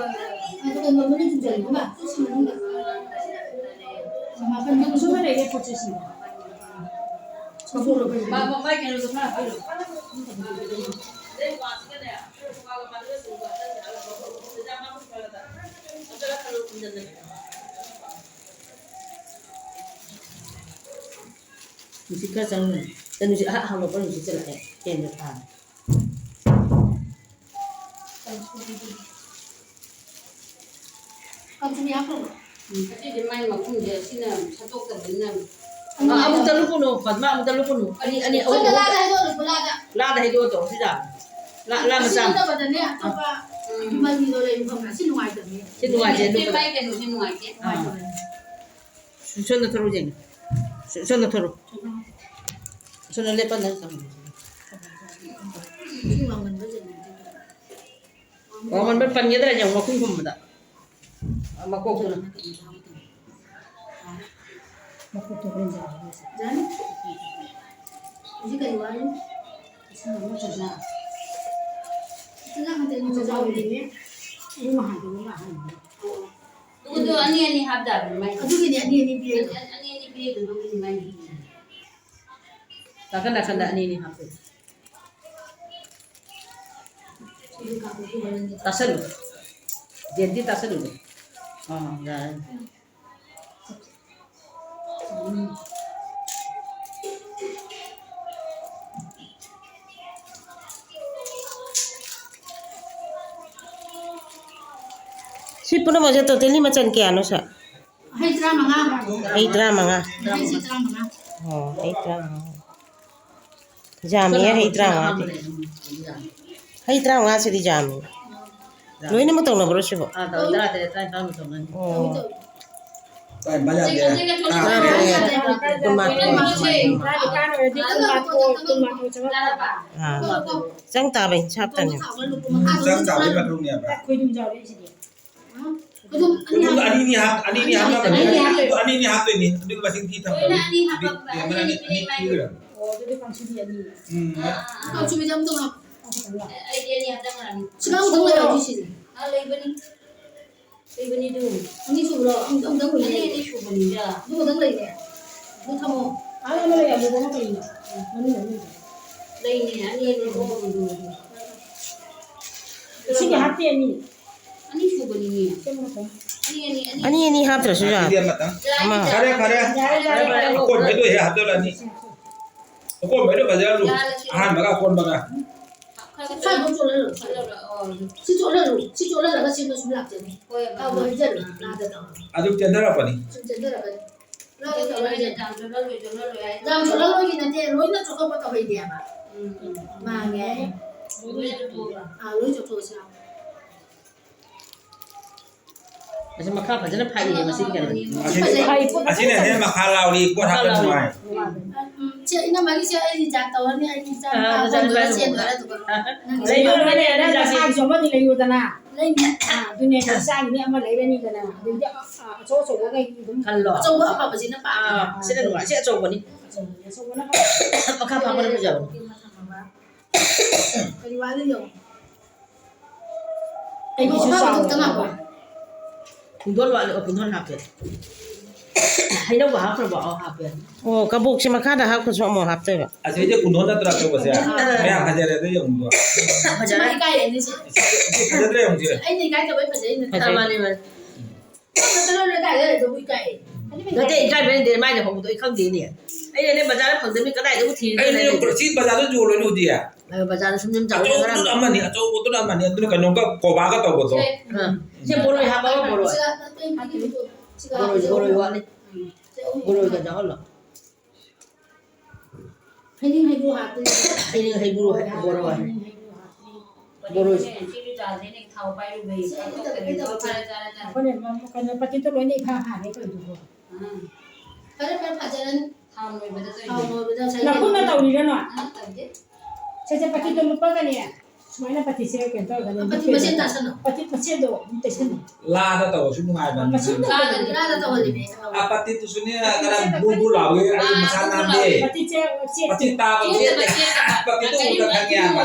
ꯑꯗꯨꯒ ꯅꯣꯡꯃꯗ ꯊꯝꯖꯜꯂꯨ, ꯏꯃꯥ, ꯁꯤ ꯃꯅꯨꯡꯗ꯫ ꯃꯥꯄꯟꯒ ꯂꯨꯄꯧ꯫ ꯁꯨꯝꯕ ꯂꯩꯔꯦ ꯄꯣꯠ ꯆꯩꯁꯤꯡꯗꯣ꯫ ꯃꯥ-, ꯃꯥ-, ꯃꯥꯏ ꯀꯩꯅꯣꯗꯣ ꯈꯔ ꯍꯥꯞꯄꯤꯔꯣ꯫ ꯅꯨꯡꯁꯤꯠ ꯈꯔ ꯆꯪꯉꯦ꯫ ꯅꯨꯡꯁꯤꯠ ꯑꯍꯥ ꯍꯥꯡꯗꯣꯛꯄ ꯅꯨꯡꯁꯤꯠ ꯆꯪꯉꯛꯑꯦ꯫ ꯐꯦꯟꯗꯣ ꯊꯥꯔꯦ꯫ ꯀꯥꯡꯁꯨꯕꯤ ꯍꯥꯞꯈ꯭ꯔꯕꯣ? ꯎꯝ, ꯑꯁꯤꯗꯤ ꯃꯥꯏ ꯃꯈꯨꯝꯁꯦ ꯑꯁꯤꯅ ꯁꯠꯇꯣꯛꯇꯕꯅꯤꯅ꯫ ꯑ, ꯑꯃꯨꯛ ꯆꯠꯂꯨ ꯀꯩꯅꯣ, ꯄꯗꯃꯥ, ꯑꯃꯨꯛ ꯆꯠꯂꯨ ꯀꯩꯅꯣ꯫ ꯑꯅꯤ, ꯑꯅꯤ, ꯑꯍꯨꯝ, ꯁꯣꯝꯗ ꯑꯍꯨꯝ꯫ ꯂꯥꯗ ꯍꯩꯗꯣꯛꯑꯣ, ꯂꯥꯗ꯫ ꯂꯥꯗ ꯍꯩꯗꯣꯛꯑꯣ ꯇꯧ, ꯁꯤꯗ꯫ ꯂꯥ-, ꯂꯥ ꯁꯤ ꯃꯆꯥ꯫ ꯅꯠꯇꯕꯗꯅꯦ, ꯑꯇꯣꯞꯄ ꯎꯝ꯫ ꯃꯅꯤꯗꯣ ꯂꯩ ꯃꯐꯝꯗ꯫ ꯑꯁꯤ ꯅꯨꯡꯉꯥꯏꯇꯕꯅꯦ꯫ ꯁꯤ ꯅꯨꯡꯉꯥꯏꯇꯦ, ꯁꯤ ꯑꯗꯨꯒ ꯃꯥꯏ ꯀꯩꯅꯣꯁꯤ ꯅꯨꯡꯉꯥꯏꯇꯦ꯫ ꯑꯥ꯫ ꯅꯨꯡꯉꯥꯏꯇꯕꯅꯦ꯫ ꯁꯣꯝꯗ ꯊꯣꯔꯛꯎ, ꯌꯦꯡꯒꯦ꯫ ꯁꯣꯝꯗ ꯊꯣꯔꯛꯎ꯫ ꯁꯣꯝꯗ ꯂꯦꯞꯄ ꯅꯪ ꯆꯪꯉꯣ꯫ ꯁꯤ ꯋꯥꯡꯃꯟꯕ ꯖꯒꯥꯗꯨꯗ꯫ ꯋꯥꯡꯃꯟꯕ ꯄꯟꯒꯗ꯭ꯔꯥ ꯌꯦꯡꯉꯨ, ꯃꯈꯨꯝ ꯈꯨꯝꯕꯗ꯫ ꯃꯀꯣꯛꯇꯨꯅ꯫ ꯃꯀꯣꯛꯇꯣ ꯍꯣꯔꯦꯟ ꯌꯥꯔꯔꯣꯏ꯫ ꯌꯥꯅꯤ꯫ ꯍꯧꯖꯤꯛ ꯀꯔꯤ ꯋꯥꯔꯤ? ꯏꯁꯤꯡ ꯑꯃ ꯆꯥꯖ꯫ ꯆꯥꯖ ꯈꯛꯇ ꯑꯗꯨꯝ ꯆꯥꯖ ꯑꯣꯏꯔꯦꯅꯦ꯫ ꯑꯗꯨ ꯍꯥꯟꯅ ꯑꯗꯨꯝ ꯍꯥꯟꯅ꯫ ꯑꯗꯨꯗꯣ ꯑꯅꯤ ꯑꯅꯤ ꯍꯥꯞꯇꯥꯕꯅꯤ ꯃꯥꯏ꯫ ꯑꯗꯨꯒꯤꯅꯤ ꯑꯅꯤ ꯑꯅꯤ ꯄꯤꯔꯤꯗꯣ꯫ ꯑꯅꯤ ꯑꯅꯤ ꯄꯤꯔꯤꯗꯣ ꯑꯗꯨꯒꯤꯅꯤ ꯃꯥꯏ꯫ ꯅꯥꯀꯟ ꯅꯥꯀꯟꯗ ꯑꯅꯤ ꯑꯅꯤ ꯍꯥꯞꯄꯣ꯫ ꯇꯥꯁꯜꯂꯨ꯫ ꯖꯦꯟꯗꯤ ꯇꯥꯁꯜꯂꯨꯅꯦ꯫ ꯑꯥ, ꯌꯥꯔꯦ꯫ ꯎꯝ꯫ ꯁꯤ ꯄꯨꯝꯅꯃꯛꯁꯦ totally ꯃꯆꯜ ꯀꯌꯥꯅꯣ, ꯁꯥꯔ? ꯍꯩ ꯇꯔꯥꯃꯉꯥ꯫ ꯍꯩ ꯇꯔꯥꯃꯉꯥ꯫ ꯍꯩꯁꯦ ꯇꯔꯥꯃꯉꯥ꯫ ꯑꯣ, ꯍꯩ ꯇꯔꯥꯃꯉꯥ꯫ ꯌꯥꯝꯃꯤꯍꯦ, ꯍꯩ ꯇꯔꯥꯃꯉꯥꯗꯤ꯫ ꯍꯩ ꯇꯔꯥꯃꯉꯥꯁꯤꯗꯤ ꯌꯥꯝꯃꯤ꯫ ꯂꯣꯏꯅꯃꯛ ꯇꯧꯅꯕ꯭ꯔꯣ ꯁꯤꯕꯣ? ꯑꯥ, ꯇꯧꯏ, ꯇꯔꯥ ꯇꯔꯦꯠ, ꯇꯔꯥꯅꯤꯄꯥꯜꯃꯨꯛ ꯇꯧꯅꯅꯤ꯫ ꯑꯣ꯫ ꯇꯔꯥꯃꯉꯥ꯫ ꯀꯨꯟꯃꯥꯊꯣꯏ꯫ ꯑꯥ꯫ ꯆꯪ ꯇꯥꯕ ꯍꯤꯟꯁꯥꯞꯇꯅꯦ꯫ ꯎꯝ, ꯆꯪ ꯇꯥꯕꯒꯤ ꯃꯇꯨꯡꯅꯦꯕ꯫ ꯑꯗꯨꯝ ꯑꯅꯤꯅꯤ ꯍꯥꯞ-, ꯑꯅꯤꯅꯤ ꯍꯥꯞꯅꯕꯅꯦ꯫ ꯑꯅꯤꯅꯤ ꯍꯥꯞꯇꯣꯏꯅꯦ꯫ ꯑꯗꯨ ꯑꯅꯤ ꯍꯥꯞꯇꯣꯏꯅꯦ꯫ ꯑꯗꯨ ꯃꯁꯤꯡ ꯊꯤ ꯊꯝꯕꯅꯤ꯫ ꯂꯣꯏꯅ ꯑꯅꯤ ꯍꯥꯞꯄꯛꯄ꯫ ꯑꯗꯨꯗꯤ ꯄꯤꯈ꯭ꯔꯦ꯫ ꯑꯣ, ꯑꯗꯨꯗꯤ ꯀꯥꯡꯁꯨꯕꯤ ꯑꯅꯤ꯫ ꯎꯝ꯫ ꯑꯥ, ꯑꯥ, ꯑꯥ꯫ ꯀꯥꯡꯁꯨꯕꯤꯁꯦ ꯑꯝꯇ ꯉꯥꯏꯈꯣ꯫ ꯑꯩꯗꯤ ꯑꯅꯤ ꯍꯥꯞꯇ ꯉꯥꯏꯔꯝꯅꯤ꯫ ꯁꯤꯒ ꯑꯃꯈꯛ ꯂꯩꯔꯗꯤ ꯁꯤꯅꯤ꯫ ꯑꯥ, ꯂꯩꯕꯅꯤ꯫ ꯂꯩꯕꯅꯤ ꯑꯗꯨ꯫ ꯑꯅꯤ ꯁꯨꯕ꯭ꯔꯣ? ꯑꯝ-, ꯑꯝꯇꯪ ꯑꯣꯏꯅ ꯑꯅꯤ, ꯂꯩꯔꯦ꯫ ꯑꯅꯤ ꯁꯨꯕꯅꯤꯗ꯫ ꯑꯗꯨ ꯈꯛꯇꯪ ꯂꯩꯔꯦ꯫ ꯑꯗꯨ ꯊꯝꯃꯣ꯫ ꯑꯥ, ꯑꯃ ꯂꯩ, ꯑꯃꯨꯕ ꯑꯃ ꯀꯩꯅꯣ? ꯃꯅꯨꯡꯗ, ꯃꯅꯨꯡꯗ꯫ ꯂꯩꯅꯦ, ꯑꯅꯤ ꯑꯅꯤ ꯂꯧꯔꯣ, ꯑꯃꯨꯕ꯫ ꯁꯤꯒꯤ ꯍꯥꯞꯄꯤ ꯑꯅꯤ꯫ ꯑꯅꯤ ꯁꯨꯕꯅꯤꯅꯦ꯫ ꯑꯅꯤ ꯑꯅꯤ, ꯑꯅꯤ꯫ ꯑꯅꯤ ꯑꯅꯤ ꯍꯥꯞꯇ꯭ꯔꯁꯨ ꯌꯥꯔꯦ꯫ ꯑꯁꯤꯗꯤ ꯑꯃꯇꯪ꯫ ꯑꯃ꯫ ꯌꯥꯔꯦ, ꯌꯥꯔꯦ, ꯌꯥꯔꯦ, ꯌꯥꯔꯦ, ꯌꯥꯔꯦ꯫ ꯑꯀꯣꯟꯕꯩꯗꯣ ꯍꯦꯛ ꯍꯥꯞꯆꯜꯂꯅꯤ꯫ ꯑꯀꯣꯟꯕꯩꯗꯣ ꯐꯖꯅ ꯂꯨ꯫ ꯌꯥꯔꯦ, ꯁꯤ ꯑꯍꯥꯟꯕꯒ ꯑꯀꯣꯟꯕꯒ꯫ ꯈꯔ ꯈꯔ ꯆꯣꯠꯍꯜꯂꯣ, ꯆꯣꯠꯍꯜꯂꯣ꯫ ꯑꯣ꯫ ꯁꯤ ꯆꯣꯠꯍꯜꯂꯣ, ꯁꯤ ꯆꯣꯠꯍꯜꯂꯒ ꯁꯤꯃ ꯁꯨꯝ ꯂꯥꯛꯆꯅꯤ꯫ ꯍꯣꯏ, ꯊꯥꯎꯗꯣ ꯍꯣꯏ꯫ ꯍꯩꯖꯜꯂꯣ, ꯉꯥꯗ ꯇꯧꯔꯒ꯫ ꯑꯗꯨꯝ ꯆꯦꯟꯊꯔꯛꯄꯅꯤ꯫ ꯁꯨꯝ ꯆꯦꯟꯊꯔꯛꯀꯅꯤ꯫ ꯉꯥꯗ ꯇꯧꯔꯒ ꯍꯩꯖꯜꯂꯣ꯫ ꯌꯥꯝ ꯆꯣꯠꯍꯜꯂꯣꯏ, ꯆꯣꯠꯍꯜꯂꯣꯏ ꯍꯥꯏ-, ꯌꯥꯝ ꯆꯣꯠꯍꯜꯂꯣꯏꯒꯤ ꯅꯠꯇꯦ, ꯂꯣꯏꯅ ꯆꯣꯠꯊꯣꯛꯄ ꯇꯧꯍꯩꯗꯦꯕ꯫ ꯎꯝ, ꯎꯝ꯫ ꯃꯥꯡꯉꯦ꯫ ꯂꯣꯏꯅ ꯆꯣꯠꯊꯣꯛꯑꯒ꯫ ꯑꯥ, ꯂꯣꯏ ꯆꯣꯠꯊꯣꯛꯑꯁꯤ ꯂꯥꯎ꯫ ꯑꯁꯤ ꯃꯈꯥ ꯐꯖꯅ ꯐꯥꯛꯏꯅꯦ ꯃꯁꯤꯒꯤ ꯀꯩꯅꯣ꯫ ꯑꯁꯤꯅ, ꯐꯖꯩ꯫ ꯑꯁꯤꯅ ꯍꯦꯟꯅ ꯃꯈꯥ ꯂꯥꯎꯔꯤ, ꯄꯣꯠ ꯃꯈꯥ ꯍꯥꯞꯄ ꯂꯥꯎꯔꯤ꯫ ꯅꯨꯡꯉꯥꯏ꯫ ꯎꯝ, ꯁꯦ, ꯏꯅꯝꯃꯒꯤꯁꯦ ꯑꯩ ꯔꯤꯖꯥꯔꯚ ꯇꯧꯔꯅꯤ, ꯑꯩ ꯏꯆꯥ ꯑꯥ, ꯅꯨꯄꯥ ꯔꯤꯖꯥꯔꯚ ꯍꯣꯡꯗꯣꯏꯔ ꯇꯧꯔꯅꯤ꯫ ꯆꯦꯟꯗꯣꯏꯔ ꯑꯗꯨꯒ꯫ ꯑꯥ, ꯅꯪꯒꯤꯁꯦ ꯂꯩꯗꯣꯏꯔꯕꯅꯦ, ꯔꯤꯖꯥꯔꯚ ꯁꯥꯏꯖ ꯑꯃꯗꯤ ꯂꯩꯌꯨꯗꯅ꯫ ꯂꯩꯅꯤ꯫ ꯑꯥ, ꯑꯗꯨꯅꯦ, ꯏꯆꯥꯒꯤꯅꯦ ꯑꯃ ꯂꯩꯔꯅꯤꯗꯅ꯫ ꯑꯗꯩꯗꯤ, ꯑꯥ, ꯑꯆꯧ ꯑꯆꯧꯕꯈꯩ ꯑꯗꯨꯝ ꯈꯜꯂꯣ꯫ ꯑꯆꯧꯕ ꯑꯐꯕꯁꯤꯅ ꯄꯥꯝꯃꯦ꯫ ꯑꯥ, ꯁꯤꯅ ꯅꯨꯡꯉꯥꯏ, ꯁꯤ ꯑꯆꯧꯕꯅꯤ꯫ ꯑꯆꯧꯕꯅꯤ, ꯑꯆꯧꯕꯅ ꯐꯕ꯫ ꯃꯈꯥ ꯐꯥꯕꯅ ꯐꯖꯕꯅꯤ꯫ ꯀꯔꯤ ꯋꯥꯠꯂꯤꯅꯣ? ꯑꯩꯒꯤꯁꯨ ꯑꯣ, ꯆꯥꯎꯋꯦ꯫ ꯃꯊꯛꯇ ꯉꯥꯛꯄ꯫ ꯄꯨꯡꯗꯣꯟ ꯋꯥꯠꯂꯤ, ꯑꯣ, ꯄꯨꯡꯗꯣꯟ ꯍꯥꯞꯄꯦ꯫ ꯍꯩꯅꯧꯒ ꯍꯥꯞꯈ꯭ꯔꯕꯣ? ꯑꯣ, ꯍꯥꯞꯄꯦ꯫ ꯑꯣ, ꯀꯕꯣꯛꯁꯦ ꯃꯈꯥꯗ ꯍꯥꯞꯈ꯭ꯔꯁꯨ ꯑꯃꯨꯛ ꯍꯥꯞꯇꯣꯏꯕ꯫ ꯑꯁꯤꯁꯦ ꯄꯨꯡꯗꯣꯟ ꯅꯠꯇ꯭ꯔꯥ ꯑꯆꯧꯕꯁꯦ? ꯑꯥ꯫ ꯃꯌꯥꯝ ꯐꯖꯔꯦ, ꯑꯗꯨ ꯌꯦꯡꯉꯨꯗꯣ꯫ ꯐꯖꯔꯦ꯫ ꯃꯥ ꯏꯀꯥꯏ ꯑꯅꯤꯁꯦ꯫ ꯁꯤ ꯐꯖꯗ꯭ꯔꯥ ꯌꯦꯡꯉꯨꯁꯦ꯫ ꯑꯩꯅ ꯏꯀꯥꯏꯗꯕꯩ ꯐꯖꯩꯅꯦ꯫ ꯐꯖꯩ꯫ ꯑꯥ, ꯃꯥꯅꯦ, ꯃꯥꯅꯦ꯫ ꯅꯠꯇꯦ, ꯏꯀꯥꯏꯕ ꯅꯠꯇꯦ, ꯃꯥꯏꯅ ꯍꯧꯕꯗꯣ ꯑꯩ ꯈꯪꯗꯦꯅꯦ꯫ ꯑꯩꯅꯅꯦ, ꯕꯖꯥꯔꯗ ꯐꯪꯗꯕꯅꯤ, ꯀꯗꯥꯏꯗꯕꯨ ꯊꯤꯔꯨꯗꯣꯏꯅꯣ ꯑꯩꯁꯨ ꯂꯩꯇꯦ꯫ ꯁꯤ ꯕꯖꯥꯔꯗ ꯌꯣꯜꯂꯣꯏꯅꯦ ꯍꯧꯖꯤꯛ꯫ ꯑ, ꯕꯖꯥꯔꯗ ꯁꯨꯝ ꯁꯨꯝ ꯆꯥꯎꯔꯦ ꯈꯔ꯫ ꯑꯆꯧꯕꯗꯨꯅ ꯑꯃꯅꯤ, ꯑꯆꯧꯕꯗꯨꯅ ꯑꯃꯅꯤ, ꯑꯗꯨꯅ ꯀꯩꯅꯣꯒ ꯀꯣꯕꯥꯒ ꯇꯧꯕꯗꯣ꯫ ꯁꯦ, ꯑ, ꯁꯦ ꯕꯣꯔꯣꯏ ꯍꯥꯞꯄꯒ ꯕꯣꯔꯣꯏ꯫ ꯁꯤꯒ ꯅꯠꯇꯦ, ꯁꯤꯒ ꯕꯣꯔꯣꯏ, ꯍꯥꯞꯄꯁꯦ꯫ ꯕꯣꯔꯣꯏ ꯋꯥꯠꯂꯤ꯫ ꯁꯦ, ꯑꯍꯨꯝ ꯕꯣꯔꯣꯏꯒ ꯍꯥꯞꯄꯁꯦ꯫ ꯆꯥꯍꯜꯂꯣ꯫ ꯍꯩꯅꯤꯡ ꯍꯩꯕꯨ ꯍꯥꯞꯇꯣꯏꯅꯦ꯫ ꯍꯩꯅꯤꯡ ꯍꯩꯕꯨ ꯍꯥꯞ-, ꯕꯣꯔꯣꯏ꯫ ꯍꯩꯅꯤꯡ ꯍꯩꯕꯨ ꯍꯥꯞꯇꯣꯏꯅꯦ꯫ ꯕꯣꯔꯣꯏ꯫ ꯁꯤꯒꯤ ꯆꯥꯁꯦ ꯊꯥꯎ ꯄꯥꯏꯔꯨꯕꯩ ꯁꯤ ꯑꯩ ꯀꯛꯊꯠꯀꯅꯤ꯫ ꯇꯧꯔꯒꯦ, ꯐꯔꯦ, ꯐꯔꯦ, ꯐꯔꯦ꯫ ꯑꯩꯈꯣꯏꯅ ꯀꯩꯅꯣ ꯄꯥꯀꯦꯠꯇꯣ ꯂꯣꯏꯅ ꯏꯐꯥ ꯐꯥꯔꯦ ꯇꯧꯔꯤꯗꯨꯕꯣ꯫ ꯑꯥ꯫ ꯐꯔꯦ, ꯐꯔꯦ, ꯐꯖꯔꯅꯤ꯫ ꯊꯥꯎ ꯅꯣꯏꯕꯗ ꯇꯧꯔꯤꯅꯦ꯫ ꯊꯥꯎ ꯅꯣꯏꯕꯗ ꯁꯥꯏ ꯅꯈꯨꯠꯅ ꯇꯧꯔꯤꯔꯣ ꯅꯣꯏ? ꯑꯥ, ꯇꯧꯗꯦ꯫ ꯁꯦ, ꯁꯦ, ꯄꯥꯀꯦꯠꯇꯣ ꯂꯨꯞꯄꯒꯅꯦ꯫ ꯁꯨꯃꯥꯏꯅ ꯄꯥꯇꯤꯁꯦ ꯀꯩꯅꯣ ꯇꯧꯔꯒꯅꯦ, ꯄꯥꯇꯤ ꯃꯁꯦꯟ ꯇꯥꯁꯜꯂꯣ꯫ ꯄꯥꯇꯤ ꯃꯁꯦꯟꯗꯣ ꯑꯗꯨꯝ ꯇꯩꯁꯜꯂꯣ꯫ ꯂꯥꯗ ꯇꯧꯔꯁꯨ ꯅꯨꯡꯉꯥꯏꯕꯅꯤ꯫ ꯃꯁꯦꯟ ꯇꯧꯕꯅꯦ꯫ ꯂꯥꯗ, ꯂꯥꯗ ꯇꯧꯍꯜꯂꯤꯅꯦ꯫ ꯑ, ꯄꯥꯇꯤꯗꯨꯁꯨꯅꯦ, ꯈꯔ ꯕꯨ ꯕꯨ ꯂꯥꯎꯏ, ꯑꯩ ꯃꯁꯥ ꯅꯥꯟꯗꯦ꯫ ꯄꯥꯇꯤ ꯆꯦ-, ꯆꯦ-, ꯄꯥꯇꯤ ꯇꯥꯕ ꯆꯦ-, ꯆꯦ-, ꯄꯥꯇꯤꯗꯨ ꯎꯕꯗ ꯈꯪꯉꯦ ꯍꯥꯏꯕ꯫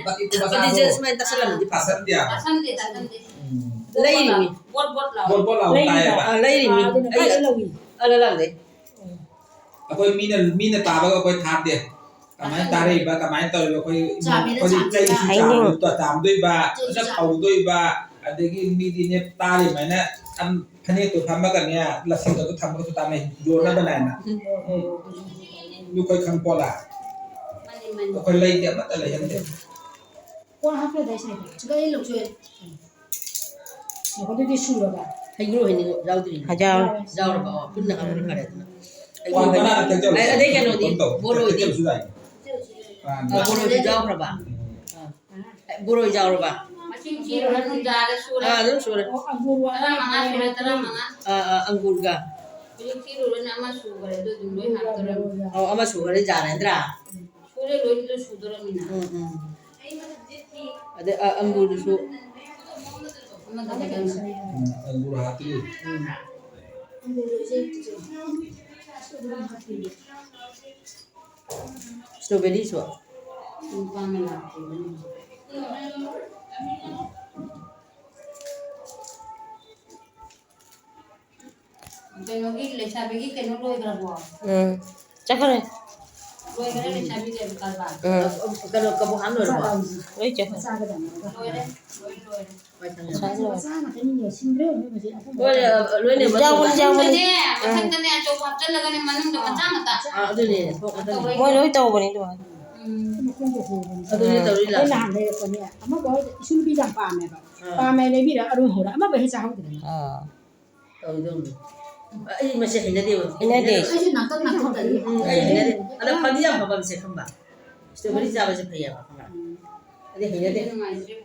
ꯄꯥꯇꯤꯗꯨ ꯄꯥꯇꯤ ꯃꯁꯥꯗꯣ ꯆꯦ ꯁꯨꯃꯥꯏꯅ ꯇꯥꯁꯜꯂꯝꯃꯗꯤ ꯐꯥꯁꯟꯗꯦ ꯍꯥꯏꯕ꯫ ꯇꯥꯁꯟꯗꯦ, ꯇꯥꯁꯟꯗꯦ꯫ ꯎꯝ꯫ ꯂꯩꯔꯤꯃꯤ꯫ ꯕꯣꯠ ꯕꯣꯠ ꯂꯥꯎ꯫ ꯕꯣꯠ ꯕꯣꯠ ꯂꯥꯎ ꯂꯩꯔꯤꯕ? ꯇꯥꯏꯌꯦꯕ꯫ ꯑ, ꯂꯩꯔꯤꯃꯤ꯫ ꯑ, ꯑꯗꯨꯅ ꯑꯩ ꯀꯥꯏꯗ ꯂꯧꯏ? ꯑ, ꯂꯂꯥꯡꯗꯩ꯫ ꯎꯝ꯫ ꯑꯩꯈꯣꯏ ꯃꯤꯅ ꯃꯤꯅ ꯇꯥꯕꯒ ꯑꯩꯈꯣꯏ ꯊꯥꯗꯦ꯫ ꯀꯃꯥꯏꯅ ꯇꯥꯔꯛꯏꯕ, ꯀꯃꯥꯏꯅ ꯇꯧꯔꯤꯕ? ꯑꯩꯈꯣꯏ ꯆꯥꯝꯃꯤꯅ ꯑꯩꯈꯣꯏꯗꯤ ꯆꯥꯝꯃꯤꯅ ꯆꯩꯁꯨ ꯍꯥꯏꯅꯤꯡ- ꯆꯥꯝꯗꯣꯏꯕ, ꯆꯥꯝꯗꯣꯏꯕ, ꯆꯩꯁꯨ ꯐꯖꯅ ꯆꯥꯝ- ꯐꯧꯗꯣꯏꯕ, ꯑꯗꯒꯤ ꯃꯤꯗꯤꯅꯦ ꯇꯥꯔꯤꯕꯅꯤꯅ ꯐꯅꯦꯛꯇꯣ ꯐꯝꯃꯒꯅꯦ, ꯂꯁꯤꯡꯒꯗꯣ ꯊꯝꯃꯒꯁꯨ ꯇꯥꯟꯅꯩ, ꯌꯣꯟꯅꯕꯅꯦꯅ꯫ ꯎꯝ꯫ ꯎꯝ꯫ ꯑꯗꯨ ꯑꯩꯈꯣꯏ ꯈꯪ ꯄꯣꯠꯂꯥ? ꯃꯥꯅꯤ, ꯃꯥꯅꯤ꯫ ꯑꯩꯈꯣꯏ ꯂꯩꯇꯦ, ꯑꯃꯠꯇ ꯂꯩꯍꯟꯗꯦ꯫ ꯀꯣꯟ ꯍꯥꯞꯄꯗ ꯁꯥꯏꯗ꯫ ꯁꯤꯗ ꯑꯩ ꯂꯧꯊꯣꯛꯑꯦ꯫ ꯎꯝ꯫ ꯑꯗꯨꯗꯤ ꯁꯨꯔꯕ? ꯍꯩꯒ꯭ꯔꯨ ꯍꯩꯅꯤꯡ ꯌꯥꯎꯗ꯭ꯔꯤ꯫ ꯌꯥꯎꯔꯦ꯫ ꯌꯥꯎꯔꯕ? ꯑꯣ, ꯄꯨꯟꯅ ꯍꯥꯞꯄꯗꯤ ꯐꯔꯦ ꯑꯗꯨꯅ꯫ ꯍꯩꯒ꯭ꯔꯨ ꯑꯣ, ꯍꯩꯅꯤꯡ꯫ ꯃꯅꯥ ꯊꯦꯛꯆꯜꯂꯨ꯫ ꯑꯗꯩ ꯀꯩꯅꯣꯗꯤ, ꯊꯦꯛꯆꯜꯂꯨ꯫ ꯕꯣꯔꯣꯏꯗꯤ꯫ ꯊꯦꯛꯆꯜꯂꯨꯁꯨ ꯌꯥꯏ꯫ ꯑ, ꯕꯣꯔꯣꯏꯁꯨ ꯌꯥꯎꯈ꯭ꯔꯕ? ꯎꯝ꯫ ꯑ, ꯕꯣꯔꯣꯏ ꯌꯥꯎꯔꯕ? ꯃꯁꯤꯡ ꯊꯤꯔꯨꯔ ꯑꯗꯨꯝ ꯌꯥꯔꯦ, ꯁꯨꯔꯦ꯫ ꯑ, ꯑꯗꯨꯝ ꯁꯨꯔꯦ꯫ ꯑꯣ, ꯑꯪꯒꯨꯔ ꯋꯥ-, ꯇꯔꯥꯃꯉꯥ ꯁꯨꯔꯦ, ꯇꯔꯥꯃꯉꯥ꯫ ꯑ, ꯑ, ꯑꯪꯒꯨꯔꯒ꯫ ꯍꯧꯖꯤꯛ ꯊꯤꯔꯨꯔꯅ ꯑꯃ ꯁꯨꯈ꯭ꯔꯦ, ꯑꯗꯨ ꯑꯗꯨꯝ ꯂꯣꯏ ꯍꯥꯞꯇꯣꯔꯝꯅꯤ꯫ ꯑꯧ, ꯑꯃ ꯁꯨꯈ꯭ꯔꯦ, ꯌꯥꯔꯦ ꯅꯠꯇ꯭ꯔꯥ? ꯁꯨꯔꯦ, ꯂꯣꯏ ꯂꯣꯏ ꯁꯨꯗꯣꯔꯝꯅꯤꯅ꯫ ꯎꯝ, ꯎꯝ꯫ ꯑꯗꯩ, ꯑ, ꯑꯪꯒꯨꯔꯗꯨꯁꯨ꯫ ꯑꯃꯗ ꯈꯛꯇꯪ꯫ ꯎꯝ, ꯑꯪꯒꯨꯔ ꯍꯥꯞꯄꯤ꯫ ꯎꯝ꯫ ꯏꯁꯇ꯭ꯔꯣꯕꯦꯔꯤꯁꯨ꯫ ꯅꯨꯄꯥꯅ ꯂꯥꯛꯇ꯭ꯔꯤꯕꯅꯤ꯫ ꯀꯩꯅꯣꯒꯤ ꯂꯩꯁꯥꯕꯤꯒꯤ ꯀꯩꯅꯣ ꯂꯣꯏꯈ꯭ꯔꯕꯣ? ꯎꯝ, ꯆꯠꯈ꯭ꯔꯦ꯫ ꯂꯣꯏꯈ꯭ꯔꯦ ꯂꯩꯁꯥꯕꯤꯒꯤ ꯀꯔꯕꯥꯔ? ꯎꯝ꯫ ꯀꯩꯅꯣ ꯀꯕꯣꯛ ꯍꯥꯟ ꯂꯣꯏꯔꯕꯣ? ꯂꯣꯏ ꯆꯠꯈ꯭ꯔꯦ꯫ ꯂꯣꯏꯔꯦ, ꯂꯣꯏ ꯂꯣꯏꯔꯦ꯫ ꯉꯁꯥꯏ ꯂꯣꯏꯔꯦ꯫ ꯂꯣꯏꯔꯦ, ꯂꯣꯏꯅ ꯌꯥꯎꯕꯅꯤ, ꯌꯥꯎꯕꯅꯤ꯫ ꯃꯊꯪꯗꯅꯦ, ꯎꯝ꯫ ꯃꯊꯪꯗꯅꯦ ꯑꯆꯧꯕ ꯍꯥꯞꯆꯜꯂꯒꯅꯦ ꯃꯅꯨꯡꯗ ꯃꯆꯥ ꯃꯆꯥ꯫ ꯑꯥ, ꯑꯗꯨꯅꯦ, ꯊꯣꯛꯀꯗꯕꯅꯤ꯫ ꯃꯣꯏ ꯂꯣꯏ ꯇꯧꯕꯅꯦ ꯑꯗꯨꯃꯥꯏꯅ꯫ ꯎꯝ꯫ ꯑꯗꯨꯅꯦ ꯇꯧꯔꯤ ꯑꯩꯈꯣꯏ ꯂꯥꯛꯑꯣ꯫ ꯅꯍꯥꯟ ꯂꯩꯔꯛꯄꯅꯦ, ꯑꯃꯈꯛ ꯏꯁꯨ ꯅꯨꯄꯤ ꯌꯥꯝ ꯄꯥꯝꯃꯦꯕ꯫ ꯑꯥ꯫ ꯄꯥꯝꯃꯦ ꯂꯩꯕꯤꯔ ꯑꯔꯨꯝ ꯍꯧꯔ ꯑꯃꯐꯥꯎ ꯍꯦꯛ ꯆꯥꯍꯧꯗ꯭ꯔꯦ꯫ ꯑꯥ꯫ ꯇꯧꯗꯧꯅꯤ꯫ ꯑꯩ ꯃꯁꯤ ꯍꯩꯅꯗꯦꯕ꯫ ꯍꯩꯅꯗꯦ꯫ ꯑꯩꯁꯨ ꯅꯥꯀꯛ ꯅꯥꯀꯛ ꯇꯜꯂꯤ꯫ ꯎꯝ, ꯑꯩ ꯍꯩꯅꯗꯦ꯫ ꯑꯗ ꯐꯗꯤ ꯌꯥꯝ ꯐꯕ ꯑꯃꯁꯦ ꯈꯪꯕ? ꯏꯁꯇ꯭ꯔꯣꯕꯦꯔꯤ ꯆꯥꯕꯁꯦ ꯐꯩꯌꯦꯕ, ꯈꯪꯕ꯭ꯔꯥ? ꯎꯝ꯫ ꯑꯗꯩ ꯍꯩꯅꯗꯦ꯫ ꯅꯨꯡꯉꯥꯏꯇ꯭ꯔꯦ꯫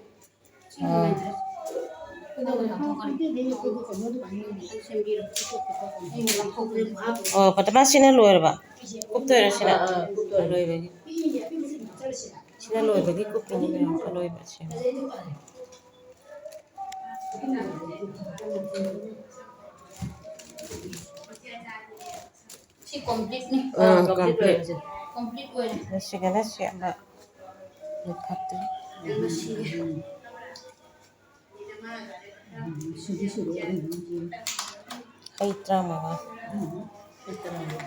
ꯁꯤ ꯅꯨꯡꯉꯥꯏꯇ꯭ꯔꯦ꯫ ꯑꯥ꯫ ꯀꯩꯗꯧꯕ ꯂꯧꯊꯣꯛꯈ꯭ꯔꯦ? ꯑꯩ ꯁꯦꯝꯕꯤꯔꯣ꯫ ꯑꯣ, ꯐꯇꯃꯥ ꯁꯤꯅ ꯂꯣꯏꯔꯕ? ꯀꯨꯞꯇꯣꯏꯔꯣ ꯁꯤꯅ? ꯑꯥ, ꯑꯥ, ꯀꯨꯞꯇꯣꯏꯔꯣ꯫ ꯂꯣꯏꯕꯒꯤ꯫ ꯁꯤꯅ ꯂꯣꯏꯕꯒꯤ ꯀꯨꯞꯄꯤꯅꯤ ꯃꯌꯥꯝ, ꯑꯂꯣꯏꯕ ꯁꯦꯝꯕ꯫ ꯁꯤ ꯀꯝꯄ꯭ꯂꯤꯠꯅꯤ꯫ ꯑꯥ, ꯀꯝꯄ꯭ꯂꯤꯠ ꯑꯣꯏꯔꯦ꯫ ꯀꯝꯄ꯭ꯂꯤꯠ ꯑꯣꯏꯔꯦ꯫ ꯁꯤꯒꯅ ꯁꯤ ꯑꯃ ꯂꯧꯈꯠꯇꯣꯏꯅꯤ꯫ ꯁꯤꯒꯤ ꯁꯨꯔꯦ꯫ ꯍꯩ ꯇꯔꯥꯃꯉꯥ꯫ ꯍꯩ ꯇꯔꯥꯃꯉꯥ꯫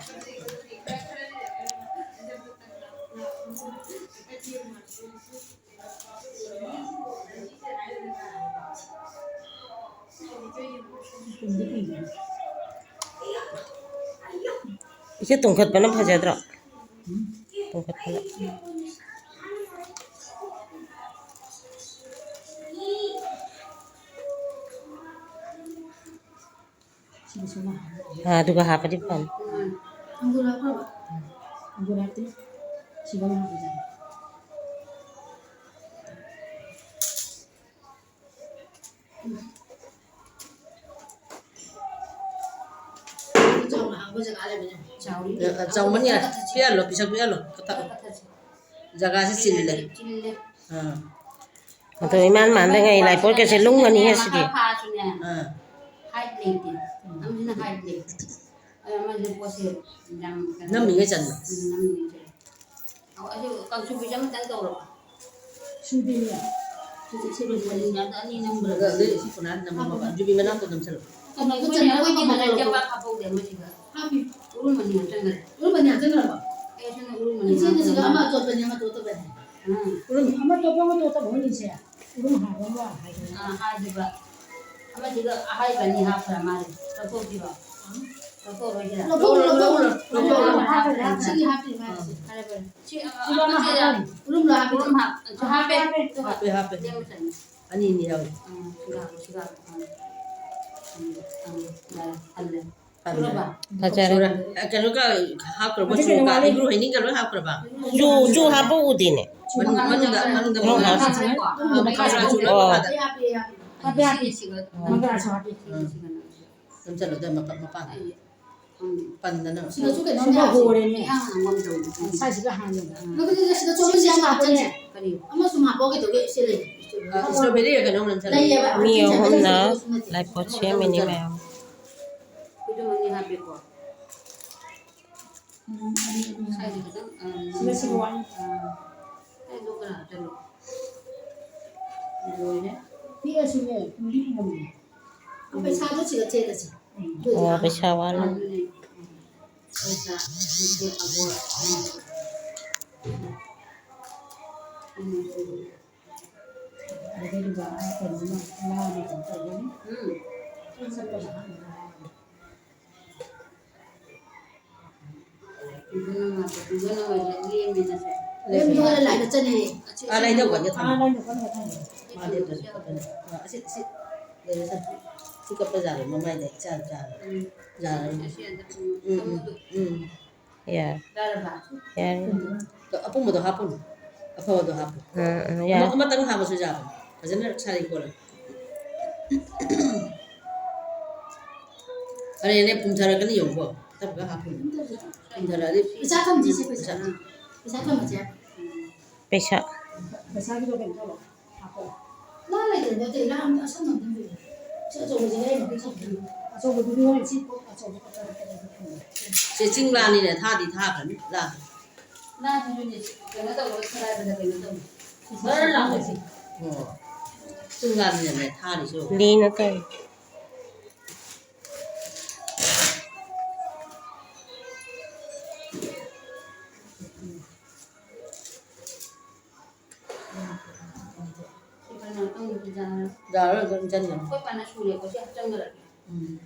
ꯏꯆꯦ, ꯇꯨꯡꯈꯠꯄꯅ ꯐꯖꯗ꯭ꯔꯣ? ꯇꯨꯡꯈꯠꯄꯅ꯫ ꯁꯤꯗꯁꯨ ꯑꯃ ꯍꯥꯞꯄ꯫ ꯑꯥ, ꯑꯗꯨꯒ ꯍꯥꯞꯄꯗꯤ ꯐꯅꯤ꯫ ꯑꯪꯒꯨꯔ ꯍꯥꯞꯈ꯭ꯔꯕ? ꯑꯪꯒꯨꯔ ꯍꯥꯞꯇꯦ꯫ ꯁꯤꯒ ꯑꯃ ꯍꯥꯞꯄꯖꯥꯠꯅꯤ꯫ ꯆꯥꯎꯅ ꯍꯥꯡꯕ ꯖꯒꯥ ꯂꯩꯕꯅꯦ꯫ ꯆꯥꯎꯔꯤ꯫ ꯑ, ꯑ, ꯆꯥꯎꯃꯟ ꯌꯥꯔꯦ꯫ ꯄꯤꯍꯜꯂꯣ, ꯄꯤꯁꯛ ꯄꯤꯍꯜꯂꯣ꯫ ꯀꯛꯊꯠꯂꯣ꯫ ꯀꯛꯊꯠꯁꯤ꯫ ꯖꯒꯥꯁꯦ ꯆꯤꯜꯂꯦ꯫ ꯆꯤꯜꯂꯦ꯫ ꯑꯥ꯫ ꯑꯗꯣ ꯏꯃꯥꯟ ꯃꯥꯟꯗꯉꯩ ꯂꯥꯏꯄꯣꯠꯀꯁꯦ ꯂꯨꯝꯒꯅꯤꯍꯦ ꯁꯤꯗꯤ꯫ ꯐꯥꯁꯨꯅꯦ꯫ ꯑꯥ꯫ ꯍꯥꯏꯠ ꯂꯩꯇꯦ꯫ ꯑꯃꯁꯤꯅ ꯍꯥꯏꯠ ꯂꯩ꯫ ꯑꯗꯣ ꯑꯃꯁꯤꯅ ꯄꯣꯠꯁꯦ ꯌꯥꯝ ꯀꯩꯅꯣ ꯅꯝꯃꯤꯉꯩ ꯆꯟꯕ꯫ ꯎꯝ, ꯅꯝꯃꯤꯉꯩ ꯆꯟꯕ꯫ ꯑꯣ, ꯑꯗꯨ ꯀꯥꯡꯁꯨꯕꯤꯁꯦ ꯑꯃꯇꯪ ꯇꯧꯔꯣ꯫ ꯁꯨꯕꯤꯅꯦ꯫ ꯁꯤꯗꯤ ꯁꯤꯗꯤ ꯁꯤꯗꯤ ꯑꯗ ꯑꯅꯤ ꯅꯝꯕ꯭ꯔꯥ? ꯑꯗ ꯑꯗꯨ ꯁꯤ ꯀꯣꯟꯅ ꯅꯝꯃꯣ ꯕꯕꯥ꯫ ꯌꯨꯕꯤ ꯃꯅꯥꯛꯇ ꯅꯝꯁꯜꯂꯣ꯫ ꯀꯩꯅꯣꯗꯣ ꯑꯩꯈꯣꯏꯅ ꯆꯟꯕ ꯑꯩꯈꯣꯏꯗꯤ ꯃꯅꯥ ꯍꯥꯞꯄꯣ꯫ ꯆꯦꯕꯥꯛ ꯍꯥꯞꯍꯧꯗꯦ ꯃꯣꯏꯁꯤꯗ꯫ ꯍꯥꯞꯄꯤ꯫ ꯎꯔꯨꯝ ꯑꯅꯤ ꯍꯥꯞꯆꯟꯈ꯭ꯔꯦ꯫ ꯎꯔꯨꯝ ꯑꯅꯤ ꯍꯥꯞꯆꯟꯈ꯭ꯔꯕꯣ? ꯑꯩ ꯁꯣꯝꯗ ꯎꯔꯨꯝ ꯑꯅꯤ ꯏꯆꯦꯅ ꯁꯤꯗ ꯍꯥꯞꯆꯟꯈ꯭ꯔꯦ꯫ ꯑꯃ ꯑꯆꯣꯠꯄꯅꯤ, ꯑꯃ ꯆꯣꯠꯇꯕꯅꯤ꯫ ꯎꯝ꯫ ꯎꯔꯨꯝ ꯑꯃ ꯆꯣꯠꯄ, ꯑꯃ ꯆꯣꯠꯇꯕ ꯍꯣꯏꯅꯤꯁꯦ꯫ ꯎꯔꯨꯝ ꯍꯥꯞꯄ ꯑꯃ ꯍꯥꯏꯗꯅ꯫ ꯑꯥ, ꯍꯥꯏꯗꯨꯕ꯫ ꯑꯃꯁꯤꯒ ꯑꯍꯥꯏꯕ ꯑꯅꯤ ꯍꯥꯞꯈ꯭ꯔ ꯃꯥꯜꯂꯦ꯫ ꯂꯧꯊꯣꯛꯁꯤꯔꯣ? ꯂꯧꯊꯣꯛꯑꯔꯣꯏꯁꯤꯔꯥ? ꯂꯧꯊꯣꯛꯎꯔꯣ, ꯂꯧꯊꯣꯛꯎꯔꯣ, ꯂꯧꯊꯣꯛꯎꯔꯣ꯫ ꯍꯥꯞꯄ, ꯍꯥꯞꯄ, ꯁꯤꯒꯤ ꯍꯥꯞꯄꯤ ꯃꯥꯜꯂꯦ꯫ ꯐꯔꯦ, ꯐꯔꯦ꯫ ꯁꯤ, ꯑ, ꯁꯤꯗ ꯑꯃ ꯑꯃꯁꯦ ꯍꯥꯞꯄꯅꯤ꯫ ꯎꯔꯨꯝꯗꯣ ꯍꯥꯞꯄꯤ꯫ ꯎꯔꯨꯝ ꯍꯥꯞ-, ꯍꯥꯞꯄꯦ꯫ ꯍꯥꯞꯄꯦ, ꯍꯥꯞꯄꯦ꯫ ꯍꯥꯞꯄꯦ, ꯍꯥꯞꯄꯦ꯫ ꯂꯦꯝꯕ ꯆꯟꯕ꯫ ꯑꯅꯤ, ꯑꯅꯤ ꯌꯥꯎꯔꯤ꯫ ꯑꯥ, ꯁꯤꯒ ꯍꯥꯞꯄꯣ, ꯁꯤꯒ ꯍꯥꯞꯄꯣ꯫ ꯑꯥ, ꯑꯥ, ꯌꯥꯔꯦ, ꯊꯜꯂꯦ꯫ ꯊꯜꯂꯦ꯫ ꯁꯨꯔꯕ? ꯐꯖꯔꯦ꯫ ꯁꯨꯔꯦ꯫ ꯑ, ꯀꯩꯅꯣꯒ ꯍꯥꯞꯈ꯭ꯔꯕ? ꯃꯁꯤ ꯀꯩꯅꯣ ꯆꯨꯒ, ꯋꯥꯠꯂꯤ꯫ ꯏꯕ꯭ꯔꯨ ꯍꯩꯅꯤꯡꯒ ꯂꯣꯏ ꯍꯥꯞꯈ꯭ꯔꯕ? ꯆꯨ, ꯆꯨ ꯍꯥꯞꯄ ꯎꯗꯦꯅꯦ꯫ ꯃꯅꯨꯡ, ꯃꯅꯨꯡꯗ, ꯃꯅꯨꯡꯗ, ꯃꯅꯨꯡꯗ ꯃꯅꯨꯡꯗ ꯍꯥꯞꯄ꯫ ꯍꯥꯞꯄ꯫ ꯑꯗꯨꯝ ꯃꯈꯥ ꯃꯈꯥ ꯆꯨ ꯂꯣꯏ ꯑꯣ꯫ ꯍꯥꯞꯄ꯫ ꯍꯥꯞꯄꯦ, ꯍꯥꯞꯄꯦ꯫ ꯍꯥꯞꯄꯦ, ꯍꯥꯞꯄꯦ꯫ ꯁꯤꯒ, ꯃꯈꯥꯁꯨ ꯍꯥꯞꯄꯦ꯫ ꯁꯤꯒ, ꯁꯤꯒ ꯅꯝꯁꯦ꯫ ꯅꯝꯁꯜꯂꯣ, ꯑꯗꯨ ꯃꯄꯥ-, ꯃꯄꯥꯟꯗ꯫ ꯑꯩ, ꯎꯝ꯫ ꯄꯟꯗꯅꯕ꯫ ꯁꯤꯗꯁꯨ ꯀꯩꯅꯣꯝ ꯁꯤꯗ ꯌꯥꯎꯔꯤ꯫ ꯍꯣꯔꯦꯅꯦ꯫ ꯏꯍꯥꯡ ꯍꯥꯡꯕ ꯑꯃ ꯇꯧꯔꯤ꯫ ꯁ꯭ꯋꯥꯏꯁꯤꯒ ꯍꯥꯡꯉꯦꯕ꯫ ꯎꯝ꯫ ꯃꯗꯨꯗ ꯁꯤꯗ ꯆꯣꯠꯄꯁꯤ ꯌꯥꯝ ꯍꯥꯞꯄꯅꯦ꯫ ꯀꯔꯤ? ꯑꯃ ꯁꯨꯝ ꯍꯥꯞꯄꯛꯑꯣ ꯀꯩꯗꯧꯒꯦ? ꯁꯤ ꯂꯩ꯫ ꯑ, strawberry ꯔ ꯀꯩꯅꯣꯝ ꯅꯝꯁꯜꯂꯣ꯫ ꯂꯩꯌꯦꯕ꯫ ꯃꯤ ꯑꯍꯨꯝꯅ ꯂꯥꯏꯄꯣꯠ ꯁꯦꯝꯃꯤꯅꯤ ꯃꯌꯥꯝ꯫ ꯑꯩꯈꯣꯏꯁꯨ ꯃꯅꯤ ꯍꯥꯞꯄꯦꯀꯣ꯫ ꯎꯝ, ꯑꯅꯤ, ꯑꯅꯤ ꯍꯥꯞꯄꯦ꯫ ꯁ꯭ꯋꯥꯏꯁꯦ ꯈꯤꯇꯪ, ꯑ, ꯁꯤꯒ ꯁꯤꯒ ꯋꯥꯠꯂꯤ꯫ ꯑ, ꯑꯩꯗꯣ ꯀꯅꯥ ꯆꯠꯂꯣ? ꯂꯣꯏꯔꯦ꯫ ꯄꯤꯛꯑꯁꯨꯅꯦ, ꯂꯤꯛꯅꯕꯅꯦ꯫ ꯄꯩꯁꯥꯗꯣ ꯁꯤꯗ ꯊꯦꯠꯂꯁꯤ꯫ ꯎꯝ꯫ ꯑꯣ, ꯄꯩꯁꯥ ꯋꯥꯠꯂꯤ꯫ ꯑꯗꯨꯅꯦ꯫ ꯎꯝ꯫ ꯄꯩꯁꯥ, ꯄꯩꯁꯥ, ꯑꯒꯣꯔ꯫ ꯎꯝ꯫ ꯑꯗꯨꯗꯨꯒ ꯀꯩꯅꯣꯝꯃ ꯂꯥꯡꯉꯒ ꯇꯧꯒꯅꯤ꯫ ꯎꯝ꯫ ꯆꯠꯄꯗ ꯑꯍꯥꯟꯕꯗ ꯍꯥꯏꯔꯒ꯫ ꯏꯟꯖꯥꯡ ꯅꯥꯄꯤ, ꯏꯟꯖꯥꯡ ꯅꯥꯄꯤ ꯂꯦꯝꯃꯦꯅꯁꯦ꯫ ꯂꯦꯝꯃꯦ꯫ ꯂꯣꯏꯔꯦ, ꯂꯥꯏꯗ ꯆꯠꯂꯦ꯫ ꯑꯥ, ꯂꯥꯏꯗꯧꯕꯒꯤ ꯊꯝꯃꯦ꯫ ꯑꯥ, ꯂꯥꯏꯗꯧꯕꯒꯤ ꯊꯝꯃꯦ꯫ ꯃꯥꯗꯤ ꯑꯗꯨꯁꯨ ꯐꯖꯅ꯫ ꯑꯥ, ꯑꯁꯤ, ꯑꯁꯤ ꯂꯩꯔꯦ, ꯁꯤ꯫ ꯁꯤ ꯀꯞꯄ ꯌꯥꯔꯦ, ꯃꯃꯥꯏꯗ ꯏꯆꯥ ꯏꯆꯥ꯫ ꯎꯝ꯫ ꯌꯥꯔꯦ꯫ ꯑꯁꯤ ꯑꯝꯇ ꯄꯨꯡ ꯎꯝ, ꯎꯝ, ꯊꯝꯃꯣ ꯑꯗꯨ꯫ ꯎꯝ꯫ ꯌꯥꯔꯦ꯫ ꯌꯥꯔꯕ? ꯌꯥꯔꯦ꯫ ꯑꯄꯨꯝꯕꯗꯣ ꯍꯥꯞꯄꯨꯅꯨ꯫ ꯑꯐꯕꯗꯣ ꯍꯥꯞꯄꯨ꯫ ꯑꯥ, ꯑꯥ, ꯑꯃ-, ꯌꯥꯔꯦ꯫ ꯑꯃꯇꯪ ꯍꯥꯞꯄꯁꯨ ꯌꯥꯕꯅꯤ꯫ ꯐꯖꯅ ꯁꯥꯔꯤ ꯀꯣꯜꯂ꯫ ꯑꯔꯦꯅꯦ, ꯄꯨꯝꯊꯔꯛꯀꯅꯤ ꯌꯦꯡꯉꯨꯀꯣ꯫ ꯇꯞ ꯇꯞ ꯍꯥꯞꯄꯨꯅꯨ꯫ ꯄꯨꯝꯊꯔꯛꯑꯗꯤ ꯄꯩꯁꯥ ꯊꯝꯁꯤꯁꯦ, ꯄꯩꯁꯥ꯫ ꯄꯩꯁꯥ ꯊꯝꯃꯁꯦ꯫ ꯄꯩꯁꯥ꯫ ꯄꯩꯁꯥꯒꯤꯗꯣ ꯀꯩꯅꯣ ꯇꯧꯔꯣ꯫ ꯍꯥꯞꯄꯣ꯫ ꯂꯥ ꯂꯩꯇ꯭ꯔꯗꯤ ꯑꯇꯩ ꯂꯥ ꯑꯝꯇ ꯑꯁꯪꯕ ꯑꯝꯇ ꯂꯩꯌꯨ꯫ ꯁꯤ ꯑꯆꯧꯕꯁꯦ ꯂꯩꯔꯗꯤ ꯆꯧꯀ꯭ꯔꯤ꯫ ꯑꯆꯧꯕꯗꯨꯗꯤ ꯍꯣꯔꯦꯟ ꯁꯤ ꯄꯣꯠ ꯑꯆꯧꯕ ꯈꯛꯇ ꯅꯠꯇꯕ ꯈꯪꯗꯦ꯫ ꯁꯤ ꯆꯤꯡ ꯂꯥꯅꯤꯅꯦ, ꯊꯥꯗꯤ ꯊꯥꯈ꯭ꯔꯅꯤ ꯂꯥ꯫ ꯂꯥꯗꯨꯁꯨꯅꯦ ꯀꯩꯅꯣ ꯇꯧꯔꯒ ꯊꯔꯥꯏꯕꯗ ꯀꯩꯅꯣ ꯇꯧꯋꯤ꯫ ꯕꯔ ꯂꯥꯎꯕꯁꯦ꯫ ꯑꯣ꯫ ꯆꯤꯡ ꯂꯥꯅꯤꯅꯅꯦ ꯊꯥꯔꯤꯁꯦ꯫ ꯂꯤꯅ ꯇꯧꯋꯤ꯫ ꯌꯥꯔꯔꯣꯏ, ꯑꯗꯨꯝ ꯆꯟꯒꯅꯤ꯫ ꯑꯩꯈꯣꯏ ꯄꯥꯅ ꯁꯨꯔꯦꯀꯣ, ꯁꯤ ꯍꯥꯞꯆꯟꯈ꯭ꯔꯒꯦ꯫ ꯎꯝ꯫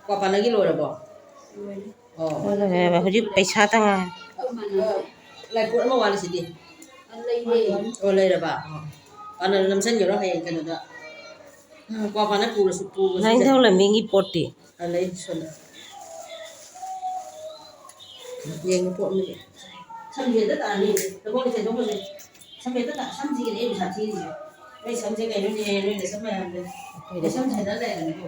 ꯀ꯭ꯋꯥꯄꯥꯅꯒꯤ ꯂꯣꯏꯔꯕꯣ? ꯂꯣꯏꯔꯦ꯫ ꯑꯣ꯫ ꯂꯣꯏꯔꯦ, ꯍꯧꯖꯤꯛ ꯄꯩꯁꯥ ꯇꯉꯥꯏ꯫ ꯑꯩꯈꯣꯏ ꯃꯥꯅ ꯑ, ꯂꯥꯏꯄꯣꯠ ꯑꯃ ꯋꯥꯠꯂꯤꯁꯤꯗꯤ꯫ ꯑ, ꯂꯩꯔꯦ꯫ ꯑꯣ, ꯂꯩꯔꯕ? ꯑꯣ꯫ ꯄꯥꯅ ꯅꯝꯁꯟꯒꯔꯣ ꯍꯌꯦꯡ ꯀꯩꯅꯣꯗ꯫ ꯎꯝ, ꯀ꯭ꯋꯥꯄꯥꯅ ꯄꯨꯔꯁꯨ, ꯄꯨꯔꯁꯨ ꯂꯥꯏꯅꯤꯡꯊꯧ ꯂꯝꯕꯤꯒꯤ ꯄꯣꯠꯇꯤ? ꯑ, ꯂꯩ, ꯁꯣꯝꯗ꯫ ꯌꯦꯡꯉꯨ ꯄꯣꯠ ꯑꯃꯗꯤ꯫ ꯁꯝꯁꯦ ꯍꯦꯛꯇ ꯇꯥꯅꯤ꯫ ꯂꯧꯈꯣꯡꯁꯦ ꯁꯦꯡꯗꯣꯛꯈ꯭ꯔꯁꯦ꯫ ꯁꯝ ꯍꯦꯛꯇ ꯇꯥ-, ꯁꯝꯁꯤꯒꯤꯅꯦ ꯑꯩ ꯄꯩꯁꯥ ꯊꯤꯔꯤꯁꯦ꯫ ꯅꯣꯏ ꯁꯝꯁꯦ ꯀꯩꯅꯣꯅꯦ, ꯅꯣꯏ ꯅꯁꯝ ꯃꯌꯥꯝꯁꯦ꯫ ꯑꯩꯈꯣꯏꯗ ꯅꯁꯝ ꯁꯦꯟꯅ ꯂꯩꯔꯕꯅꯤꯀꯣ꯫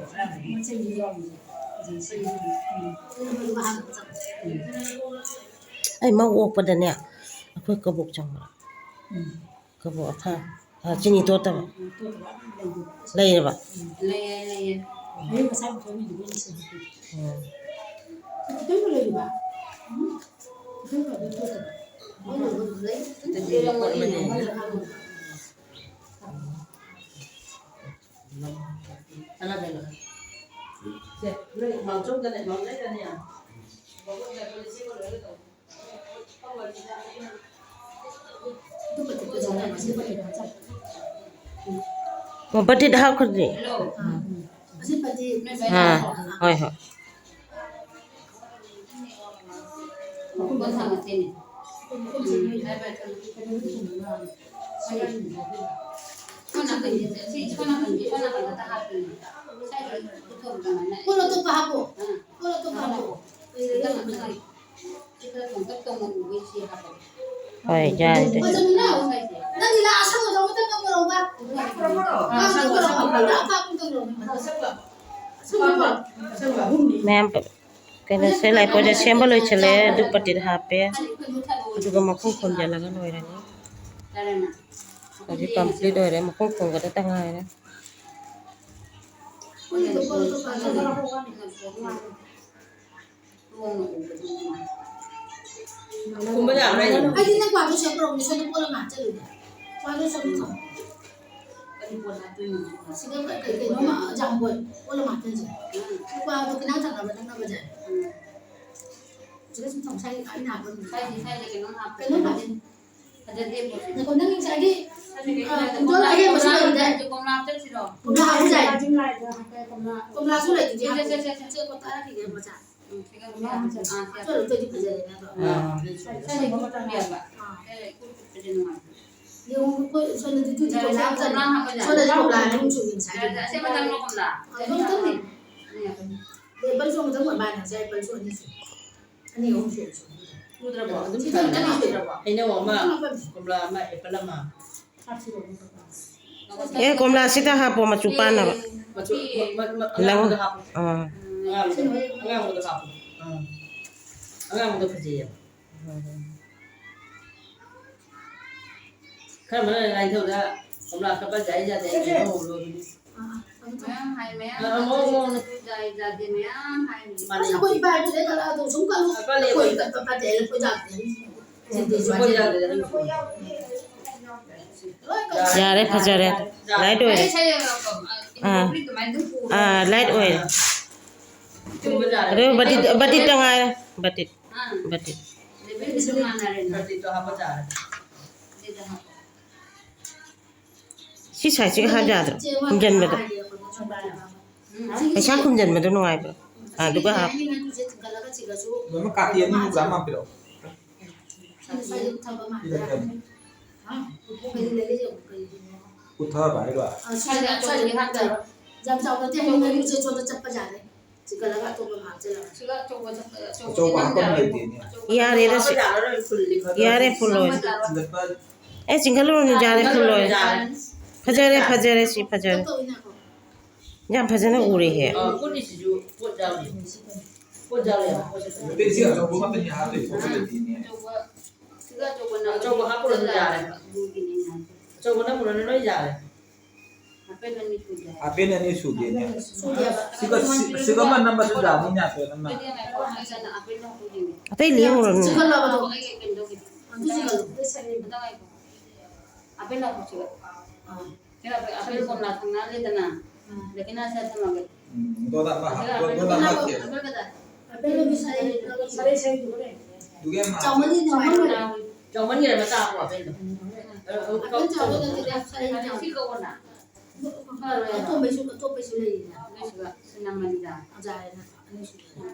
ꯑꯩ ꯃꯧ ꯑꯣꯛꯄꯗꯅꯦ, ꯑꯩꯈꯣꯏ ꯀꯕꯣꯛ ꯆꯪꯕ꯭ꯔꯥ? ꯎꯝ꯫ ꯀꯕꯣꯛ ꯑꯊꯥ-, ꯑ, ꯆꯤꯅꯤ ꯇꯣꯠꯇꯕ? ꯎꯝ, ꯇꯣꯠꯇꯕ ꯑꯗꯨꯝ ꯂꯩꯕꯅꯦ꯫ ꯂꯩꯔꯕ? ꯎꯝ, ꯂꯩꯌꯦ, ꯂꯩꯌꯦ꯫ ꯑꯌꯨꯛ ꯉꯁꯥꯏ ꯄꯨꯊꯣꯛꯑꯝꯃꯤꯗꯨꯕꯨ ꯑꯩꯅ ꯁꯦꯝꯕꯤꯕꯅꯦ꯫ ꯎꯝ꯫ ꯈꯤꯇꯪꯕꯨ ꯂꯩꯔꯤꯕ? ꯎꯝ, ꯈꯤꯇꯪꯕꯨ ꯑꯗꯨꯝ ꯇꯣꯠꯇꯕ꯫ ꯑꯗꯨꯗꯤ ꯂꯩꯔꯝꯒꯅꯤ꯫ ꯄꯣꯠ ꯑꯃꯅꯦ꯫ ꯀꯅꯥ ꯀꯅꯥ? ꯁꯦ, ꯅꯣꯏ ꯃꯥꯝꯆꯧꯗꯅꯦ, ꯃꯥꯝꯆꯧꯗꯅꯦ꯫ ꯃꯥꯝꯆꯧꯗꯅꯦ, ꯁꯤ ꯂꯣꯏꯔꯒ ꯇꯧ꯫ ꯑꯣ, ꯕꯇꯤꯗ ꯍꯥꯞꯈ꯭ꯔꯗꯤ? ꯑꯥ, ꯍꯣꯏ, ꯍꯣꯏ꯫ ꯍꯣꯏ, ꯌꯥꯔꯦ ꯑꯗꯨꯗꯤ꯫ ꯍꯣꯏ, ꯌꯥꯔꯦ ꯑꯗꯨꯗꯤ꯫ ꯃꯌꯥꯝ ꯀꯩꯅꯣꯁꯦ, ꯂꯥꯏꯄꯣꯏꯁꯦ ꯁꯦꯝꯕ ꯂꯣꯏꯁꯤꯜꯂꯦ, ꯙꯨꯞ ꯄꯇꯤꯗ ꯍꯥꯞꯄꯦ, ꯑꯗꯨꯒ ꯃꯈꯨꯝ ꯈꯨꯝꯖꯤꯜꯂꯒ ꯂꯣꯏꯔꯅꯤ꯫ ꯍꯧꯖꯤꯛ complete ꯑꯣꯏꯔꯦ, ꯃꯈꯨꯝ ꯈꯨꯝꯒꯗꯇ ꯉꯥꯏꯔꯦ꯫ ꯈꯨꯝꯕ ꯌꯥꯕ꯭ꯔꯥ ꯌꯦꯡꯉꯣ꯫ ꯑꯩꯗꯤ ꯅꯪ ꯋꯥꯗꯣ ꯁꯦꯝꯕ꯭ꯔꯣ? ꯃꯤꯁꯣꯟꯗ ꯄꯣꯠ ꯑꯃ ꯍꯥꯞꯆꯜꯂꯨꯗꯦ꯫ ꯋꯥꯗꯣ ꯁꯦꯝꯕ꯭ꯔꯣ? ꯀꯔꯤ ꯄꯣꯠ ꯍꯥꯞꯇꯣꯏꯅꯣ? ꯁꯤꯗ ꯀꯩ, ꯀꯩ, ꯀꯩꯅꯣꯝꯃ, ꯖꯥꯝꯕꯣꯏ ꯄꯣꯠ ꯑꯃ ꯍꯥꯞꯆꯜꯁꯦ꯫ ꯎꯝ꯫ ꯋꯥꯗꯣ ꯈꯤꯇꯪ ꯊꯛꯅꯕ ꯊꯛꯅꯕꯁꯦ꯫ ꯎꯝ꯫ ꯁꯤꯗ ꯁꯨꯝ ꯊꯝ-, ꯁ꯭ꯋꯥꯏ ꯑꯩꯅ ꯍꯥꯞꯄ ꯑꯗꯨꯝ ꯁ꯭ꯋꯥꯏꯗ, ꯁ꯭ꯋꯥꯏꯗ ꯀꯩꯅꯣꯝ ꯍꯥꯞꯄ꯫ ꯀꯩꯅꯣꯝ ꯍꯥꯞꯄ꯫ ꯐꯖꯗꯦ ꯄꯣꯠꯁꯦ꯫ ꯉꯥꯏꯈꯣ, ꯅꯪ ꯉꯁꯥꯏꯒꯤ, ꯁ꯭ꯋꯥꯏꯗ ꯀꯩꯅꯣ ꯑ, ꯂꯩꯇ꯭ꯔꯣ? ꯄꯨꯡꯗꯣꯟ ꯑꯍꯦꯟꯕꯁꯨ ꯂꯩꯕꯗꯥꯏ? ꯀꯣꯝꯂꯥ ꯍꯥꯞꯆꯜꯂꯁꯤꯔꯣ? ꯀꯣꯝꯂꯥ ꯍꯥꯞꯄ ꯌꯥꯏ꯫ ꯀꯣꯝꯂꯥꯁꯨ ꯂꯩꯗꯨꯗꯤ ꯁꯦ, ꯁꯦ, ꯍꯥꯞꯄꯣ꯫ ꯁꯦ, ꯁꯦ, ꯁꯦ꯫ ꯁꯦ, ꯀꯣꯝꯂꯥ ꯍꯥꯞꯈꯤꯒꯦ ꯃꯆꯥ꯫ ꯎꯝ, ꯁꯤꯒ ꯃꯆꯥ꯫ ꯑꯥ, ꯁꯤ ꯍꯥꯞꯄꯣ꯫ ꯁ꯭ꯋꯥꯏꯗ ꯎꯠꯇꯣꯏꯗꯤ ꯐꯖꯔꯦꯅ ꯑꯗꯣ꯫ ꯑꯥ꯫ ꯁ꯭ꯋꯥꯏꯗ ꯀꯨꯞꯄꯗꯤ ꯌꯥꯕ꯫ ꯑꯥ꯫ ꯁ꯭ꯋꯥꯏꯗ ꯀꯨꯞꯄꯗꯤ ꯅꯨꯡꯉꯥꯏꯇꯦ꯫ ꯌꯦꯡꯉꯣ, ꯑꯩꯈꯣꯏ ꯁꯣꯝꯗꯗꯤ ꯇꯨꯗꯤ ꯌꯥꯔꯦ, ꯀꯣꯝꯂꯥ ꯀꯣꯝꯂꯥ ꯍꯥꯞꯄ ꯌꯥꯔꯦ꯫ ꯁꯣꯝꯗꯗꯤ ꯀꯣꯝꯂꯥ ꯑꯅꯤ ꯑꯍꯨꯝ ꯁꯨꯏ ꯉꯁꯥꯏꯒꯤ꯫ ꯌꯥꯔꯦ, ꯑꯁꯤ ꯑꯃꯇꯪꯂꯣ ꯀꯣꯝꯂꯥ? ꯑꯥ, ꯑꯗꯨ ꯑꯃꯇꯪꯅꯤ꯫ ꯑꯅꯤ ꯍꯥꯞꯄꯅꯤ꯫ ꯑꯦꯄꯜꯁꯨ ꯑꯃꯨꯛꯇꯪ ꯑꯣꯏ ꯃꯥꯜꯂꯦ, ꯉꯁꯥꯏ ꯑꯦꯄꯜꯁꯨ ꯑꯅꯤ ꯁꯨꯏ꯫ ꯑꯅꯤ ꯑꯍꯨꯝ ꯁꯨꯏ꯫ ꯁꯨꯗ꯭ꯔꯕꯣ? ꯑꯗꯨꯝ ꯁꯤꯗꯤ ꯑꯝꯇꯪ ꯁꯨꯗ꯭ꯔꯕꯣ? ꯍꯩꯅꯧ ꯑꯃ, ꯑꯃ ꯍꯥꯞꯄꯅꯤ꯫ ꯀꯣꯝꯂꯥ ꯑꯃ, ꯑꯦꯄꯜ ꯑꯃ꯫ ꯑꯦ, ꯀꯣꯝꯂꯥꯁꯤꯗ ꯍꯥꯞꯄꯣ, ꯃꯆꯨ ꯄꯥꯟꯅꯕ꯫ ꯃꯆꯨ, ꯃ-, ꯃ-, ꯃ-, ꯂꯧ꯫ ꯑꯉꯥꯡꯕꯗꯣ ꯍꯥꯞꯄꯣ꯫ ꯑꯥ꯫ ꯑꯉꯥꯡꯕꯗꯣ, ꯑꯉꯥꯡꯕꯗꯣ ꯍꯥꯞꯄꯣ꯫ ꯑꯥ꯫ ꯑꯉꯥꯡꯕꯗꯣ ꯐꯖꯩꯌꯦꯕ꯫ ꯈꯔ ꯑꯃꯅ ꯂꯥꯏꯊꯧꯗ ꯀꯣꯝꯂꯥ ꯀꯛꯄ ꯌꯥꯏ ꯌꯥꯗꯦ ꯍꯥꯏꯅ ꯍꯧꯔꯨꯔꯕꯅꯤ꯫ ꯃꯌꯥꯝ ꯍꯥꯏ, ꯃꯌꯥꯝ ꯑꯥ, ꯃꯑꯣꯡ ꯃꯑꯣꯡꯅ꯫ ꯌꯥꯏ ꯌꯥꯗꯦ ꯃꯌꯥꯝ ꯍꯥꯏ꯫ ꯃꯥꯅꯤ꯫ ꯑꯁ, ꯑꯩꯈꯣꯏ ꯏꯄꯥ ꯏꯄꯨꯗꯩ ꯀꯛꯂꯛꯑꯗꯧ ꯁꯨꯝ ꯀꯛꯂꯨ꯫ ꯀꯛꯂꯛꯑꯦ ꯑꯩꯈꯣꯏ ꯑꯩꯈꯣꯏ꯫ ꯀꯛꯄ ꯐꯠꯇꯦ, ꯑꯩꯈꯣꯏ ꯌꯥꯗꯦ꯫ ꯁꯤꯗꯤ ꯑꯩꯈꯣꯏ ꯌꯥꯗꯦ꯫ ꯂꯣꯏ ꯀꯛ-, ꯌꯥꯔꯦ, ꯐꯖꯔꯦ꯫ ꯂꯥꯏꯠ ꯑꯣꯏꯔꯦ꯫ ꯑꯥ꯫ ꯑꯥ, ꯂꯥꯏꯠ ꯑꯣꯏꯔꯦ꯫ ꯊꯨꯝꯕ ꯌꯥꯔꯦ꯫ ꯑꯗꯨ ꯕꯇꯤꯠ, ꯕꯇꯤꯠꯇ ꯉꯥꯏꯔꯦ꯫ ꯕꯇꯤꯠ꯫ ꯑꯥ꯫ ꯕꯇꯤꯠ꯫ ꯂꯦꯕꯦꯜꯁꯤꯁꯨ ꯃꯥꯟꯅꯔꯦꯅ꯫ ꯕꯇꯤꯠꯇꯣ ꯍꯥꯞꯄ ꯇꯥꯔꯦ꯫ ꯑꯗꯨꯗ ꯍꯥꯞꯄꯣ꯫ ꯁꯤ ꯁꯥꯏꯠꯁꯤꯒ ꯍꯥꯞ ꯌꯥꯗ꯭ꯔꯣ? ꯈꯨꯝꯖꯟꯕꯗꯣ꯫ ꯄꯩꯁꯥ ꯈꯨꯝꯖꯟꯕꯗꯣ ꯅꯨꯡꯉꯥꯏꯕ꯭ꯔꯣ? ꯑꯗꯨꯒ ꯍꯥꯞ꯫ ꯃꯃ ꯀꯥꯇꯤ ꯑꯅꯤꯃꯨꯛ ꯆꯥꯝꯃ ꯄꯤꯔꯛꯑꯣ꯫ ꯀꯨꯊꯕ ꯍꯥꯏꯔꯣ? ꯌꯥꯝ ꯆꯥꯎꯕ ꯅꯠꯇꯦ, ꯍꯥꯏꯅꯤꯡꯉꯥꯏ ꯆꯦ ꯆꯣꯟꯗ ꯆꯠꯄ ꯌꯥꯔꯦ꯫ ꯆꯤꯡꯈꯠꯂꯒ ꯑꯇꯣꯞꯄ ꯑꯃ ꯍꯥꯞꯆꯤꯜꯂꯒ꯫ ꯑꯆꯧꯕ ꯍꯥꯞꯄ ꯑꯃ ꯂꯩꯇꯦꯅꯦ꯫ ꯌꯥꯔꯦꯗ ꯁꯤ꯫ ꯌꯥꯔꯦ, ꯐꯨꯜ ꯂꯣꯏꯔꯦ꯫ ꯆꯤꯡꯈꯠꯄ ꯑꯦ, ꯆꯤꯡꯈꯠꯂꯨꯔꯅꯨ, ꯌꯥꯔꯦ, ꯐꯨꯜ ꯂꯣꯏꯔꯦ꯫ ꯐꯖꯔꯦ, ꯐꯖꯔꯦ, ꯁꯤ ꯐꯖꯔꯦ꯫ ꯇꯧꯏꯅꯀꯣ꯫ ꯌꯥꯝ ꯐꯖꯅ ꯎꯔꯦꯍꯦ꯫ ꯄꯨꯟꯅꯤꯁꯤꯁꯨ ꯄꯣꯠ ꯌꯥꯎꯔꯤ꯫ ꯄꯣꯠ ꯌꯥꯎꯔꯤ꯫ ꯅꯠꯇꯦ, ꯁꯤ ꯑꯆꯧꯕ ꯉꯥꯛꯇꯅꯤ ꯍꯥꯞꯇꯣꯏ, ꯄꯣꯠ ꯂꯩꯇꯦꯅꯦ꯫ ꯑꯆꯧꯕ ꯁꯤꯒ ꯑꯆꯧꯕꯅ ꯑꯆꯧꯕ ꯍꯥꯞꯄꯨꯔꯁꯨ ꯌꯥꯔꯦ꯫ ꯑꯆꯧꯕꯅ ꯄꯨꯔꯅ ꯂꯣꯏ ꯌꯥꯔꯦ꯫ ꯍꯥꯄꯦꯟ ꯑꯅꯤ ꯁꯨꯗꯦ꯫ ꯍꯥꯄꯦꯟ ꯑꯅꯤ ꯁꯨꯗꯦꯅꯦ꯫ ꯁꯨꯗꯦꯕ꯫ ꯁꯤꯒ ꯁꯤ- ꯁꯤꯒ ꯑꯃ ꯅꯝꯃꯁꯨ ꯌꯥꯅꯤꯅꯦ, ꯍꯥꯄꯦꯟ ꯑꯃ꯫ ꯑꯩꯈꯣꯏꯗꯤ ꯉꯥꯏꯈꯣ, ꯍꯥꯏꯁꯦ ꯑꯩꯅ ꯍꯥꯄꯦꯟ ꯂꯧꯊꯣꯛꯈꯤꯒꯦ꯫ ꯑꯇꯩ ꯂꯦꯡꯉꯨꯔꯅꯨ꯫ ꯆꯤꯡꯈꯠꯂꯕꯗꯣ꯫ ꯑꯩꯒꯤ ꯀꯩꯅꯣ ꯇꯧꯈꯤꯒꯦ꯫ ꯑꯗꯨ ꯆꯤꯡꯈꯠꯂꯣ꯫ ꯑꯝꯇ ꯉꯥꯏꯈꯣ꯫ ꯍꯥꯄꯦꯟ ꯂꯧꯊꯣꯛꯁꯤꯔ? ꯑꯥ꯫ ꯁꯤ ꯍꯥꯄꯦꯟ, ꯍꯥꯄꯦꯟ ꯀꯣꯝꯂꯥ ꯊꯝꯅꯔꯦꯗꯅ꯫ ꯑꯥ꯫ ꯂꯦꯛꯀꯤꯅꯥꯁꯦ ꯊꯝꯃꯒꯦ꯫ ꯎꯝ, ꯗꯣꯗꯥ ꯑꯃ ꯍꯥꯞ-, ꯍꯥꯄꯦꯟ, ꯗꯣꯗꯥ ꯑꯃ ꯍꯥꯄꯦꯟ, ꯍꯥꯞꯀꯦ꯫ ꯍꯥꯄꯦꯟ ꯀꯗꯥꯏ? ꯍꯥꯄꯦꯟ ꯂꯧꯕꯤ ꯁꯥꯏ꯫ ꯑꯗꯨꯒꯤ ꯑꯃ ꯍꯥꯞꯄꯣ꯫ ꯆꯥꯎꯃꯜꯂꯤꯅꯦ꯫ ꯆꯥꯎꯃꯟꯈ꯭ꯔꯦ ꯃꯆꯥ ꯍꯥꯞꯄꯣ ꯍꯥꯄꯦꯟꯗꯣ꯫ ꯍꯥꯄꯦꯟ ꯆꯥꯎꯕ ꯅꯠꯇꯦ, ꯁꯥꯏ ꯆꯥꯎ꯫ ꯁꯤ ꯀꯛꯑꯣꯅ꯫ ꯑꯇꯣꯝꯕꯩꯁꯨ, ꯑꯇꯣꯞꯄꯩꯁꯨ ꯂꯩꯔꯤꯅ꯫ ꯑꯗꯨꯏꯁꯤꯒ ꯁꯤ ꯅꯝꯃꯅꯤꯗ꯫ ꯌꯥꯔꯦꯅ, ꯑꯅꯤꯁꯨꯕ꯫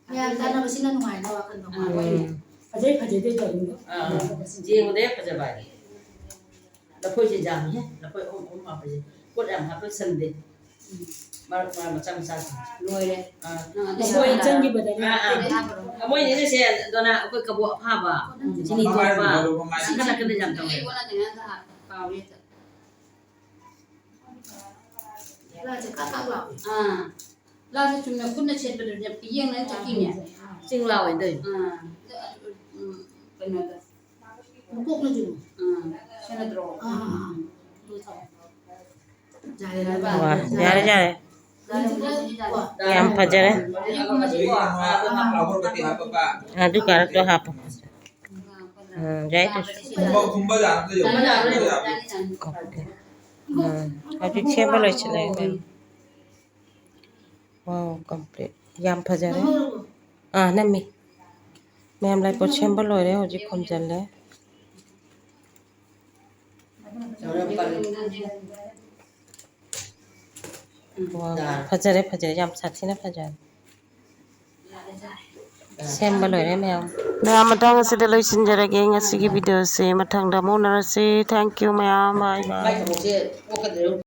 ꯃꯌꯥꯝ ꯇꯥꯟꯅꯕꯁꯤꯅ ꯅꯨꯡꯉꯥꯏꯅ ꯋꯥꯈꯜꯗꯣ꯫ ꯎꯝ꯫ ꯐꯖꯩ ꯐꯖꯗꯦ ꯇꯧꯔꯤꯗꯣ꯫ ꯑꯥ, ꯌꯦꯡꯕꯗ ꯍꯦꯛ ꯐꯖꯕ ꯍꯥꯏꯗꯤ꯫ ꯂꯐꯣꯏꯁꯦ ꯌꯥꯝꯃꯤꯍꯦ, ꯂꯐꯣꯏ ꯑꯍꯨꯝ ꯑꯍꯨꯝ ꯍꯥꯞꯄꯁꯦ꯫ ꯄꯣꯠ ꯌꯥꯝ ꯍꯥꯞꯄ ꯆꯟꯗꯦ꯫ ꯃꯔꯛ ꯃꯔꯛ ꯃꯆꯥ ꯃꯆꯥꯁꯤꯡ꯫ ꯂꯣꯏꯔꯦ꯫ ꯑꯥ, ꯅꯪ ꯑꯗꯨ ꯂꯐꯣꯏ ꯆꯪꯈꯤꯕꯗꯅꯦ꯫ ꯑꯥ, ꯑꯥ꯫ ꯃꯣꯏꯅꯤꯅꯦꯁꯦ, ꯗꯣꯅꯥ, ꯑꯩꯈꯣꯏ ꯀꯕꯣꯛ ꯑꯐꯥꯕ, ꯆꯤꯅꯤ ꯊꯣꯛꯄ, ꯅꯥꯀꯟ ꯅꯥꯀꯟꯗ ꯌꯥꯝ ꯇꯧꯋꯦ꯫ ꯑꯥ꯫ ꯂꯥꯁꯦ ꯆꯨꯝꯅ ꯈꯨꯠꯅ ꯁꯦꯠꯄꯗꯨꯅꯦ, ꯌꯦꯡꯅ ꯆꯠꯈꯤꯅꯦ꯫ ꯆꯤꯡ ꯂꯥꯎꯋꯦ ꯇꯧꯔꯤꯗꯣ꯫ ꯑꯥ꯫ ꯎꯝ, ꯀꯩꯅꯣꯗ꯫ ꯃꯀꯣꯛꯅꯁꯨ꯫ ꯑꯥ, ꯁꯤ ꯅꯠꯇ꯭ꯔꯣ? ꯑꯥ, ꯑꯥ, ꯑꯥ꯫ ꯑꯗꯨ ꯊꯝꯃꯣ꯫ ꯌꯥꯔꯦ, ꯌꯥꯔꯦ꯫ ꯋꯥ, ꯌꯥꯔꯦ, ꯌꯥꯔꯦ꯫ ꯀꯣ꯫ ꯌꯥꯝ ꯐꯖꯔꯦ꯫ ꯑꯗꯒꯤ ꯑꯃ ꯑꯒꯣꯔꯕꯇꯤ ꯍꯥꯞꯄꯒ꯫ ꯑꯗꯨ ꯀꯥꯔꯛꯇꯣ ꯍꯥꯞꯄꯣ꯫ ꯎꯝ, ꯌꯥꯏ, ꯇꯨꯁꯨ꯫ ꯈꯨꯝꯕ, ꯈꯨꯝꯕ ꯌꯥꯕꯗ ꯌꯧꯕ ꯌꯥꯕ꯫ ꯎꯝ, ꯍꯧꯖꯤꯛ ꯁꯦꯝꯕ ꯂꯣꯏꯁꯤꯜꯂꯛꯑꯦ ꯏꯕꯦꯝꯃ꯫ ꯋꯥꯎ, complete꯫ ꯌꯥꯝ ꯐꯖꯔꯦ꯫ ꯑꯥ, ꯅꯝꯃꯤ꯫ ꯃꯌꯥꯝ ꯂꯥꯏꯄꯣꯠ ꯁꯦꯝꯕ ꯂꯣꯏꯔꯦ, ꯍꯧꯖꯤꯛ ꯈꯣꯝꯖꯤꯜꯂꯦ꯫ ꯋꯥ, ꯐꯖꯔꯦ, ꯐꯖꯔꯦ, ꯌꯥꯝ ꯁꯥꯊꯤꯅ ꯐꯖꯔꯦ꯫ ꯁꯦꯝꯕ ꯂꯣꯏꯔꯦ ꯃꯌꯥꯝ꯫ ꯃꯌꯥꯝ, ꯃꯇꯥꯡ ꯑꯁꯤꯗ ꯂꯣꯏꯁꯤꯟꯖꯔꯒꯦ ꯉꯁꯤꯒꯤ videoꯁꯦ꯫ ꯃꯊꯪꯗ ꯑꯃꯨꯛ ꯎꯅꯔꯁꯤ꯫ Thank you ꯃꯌꯥꯝ꯫ Bye bye꯫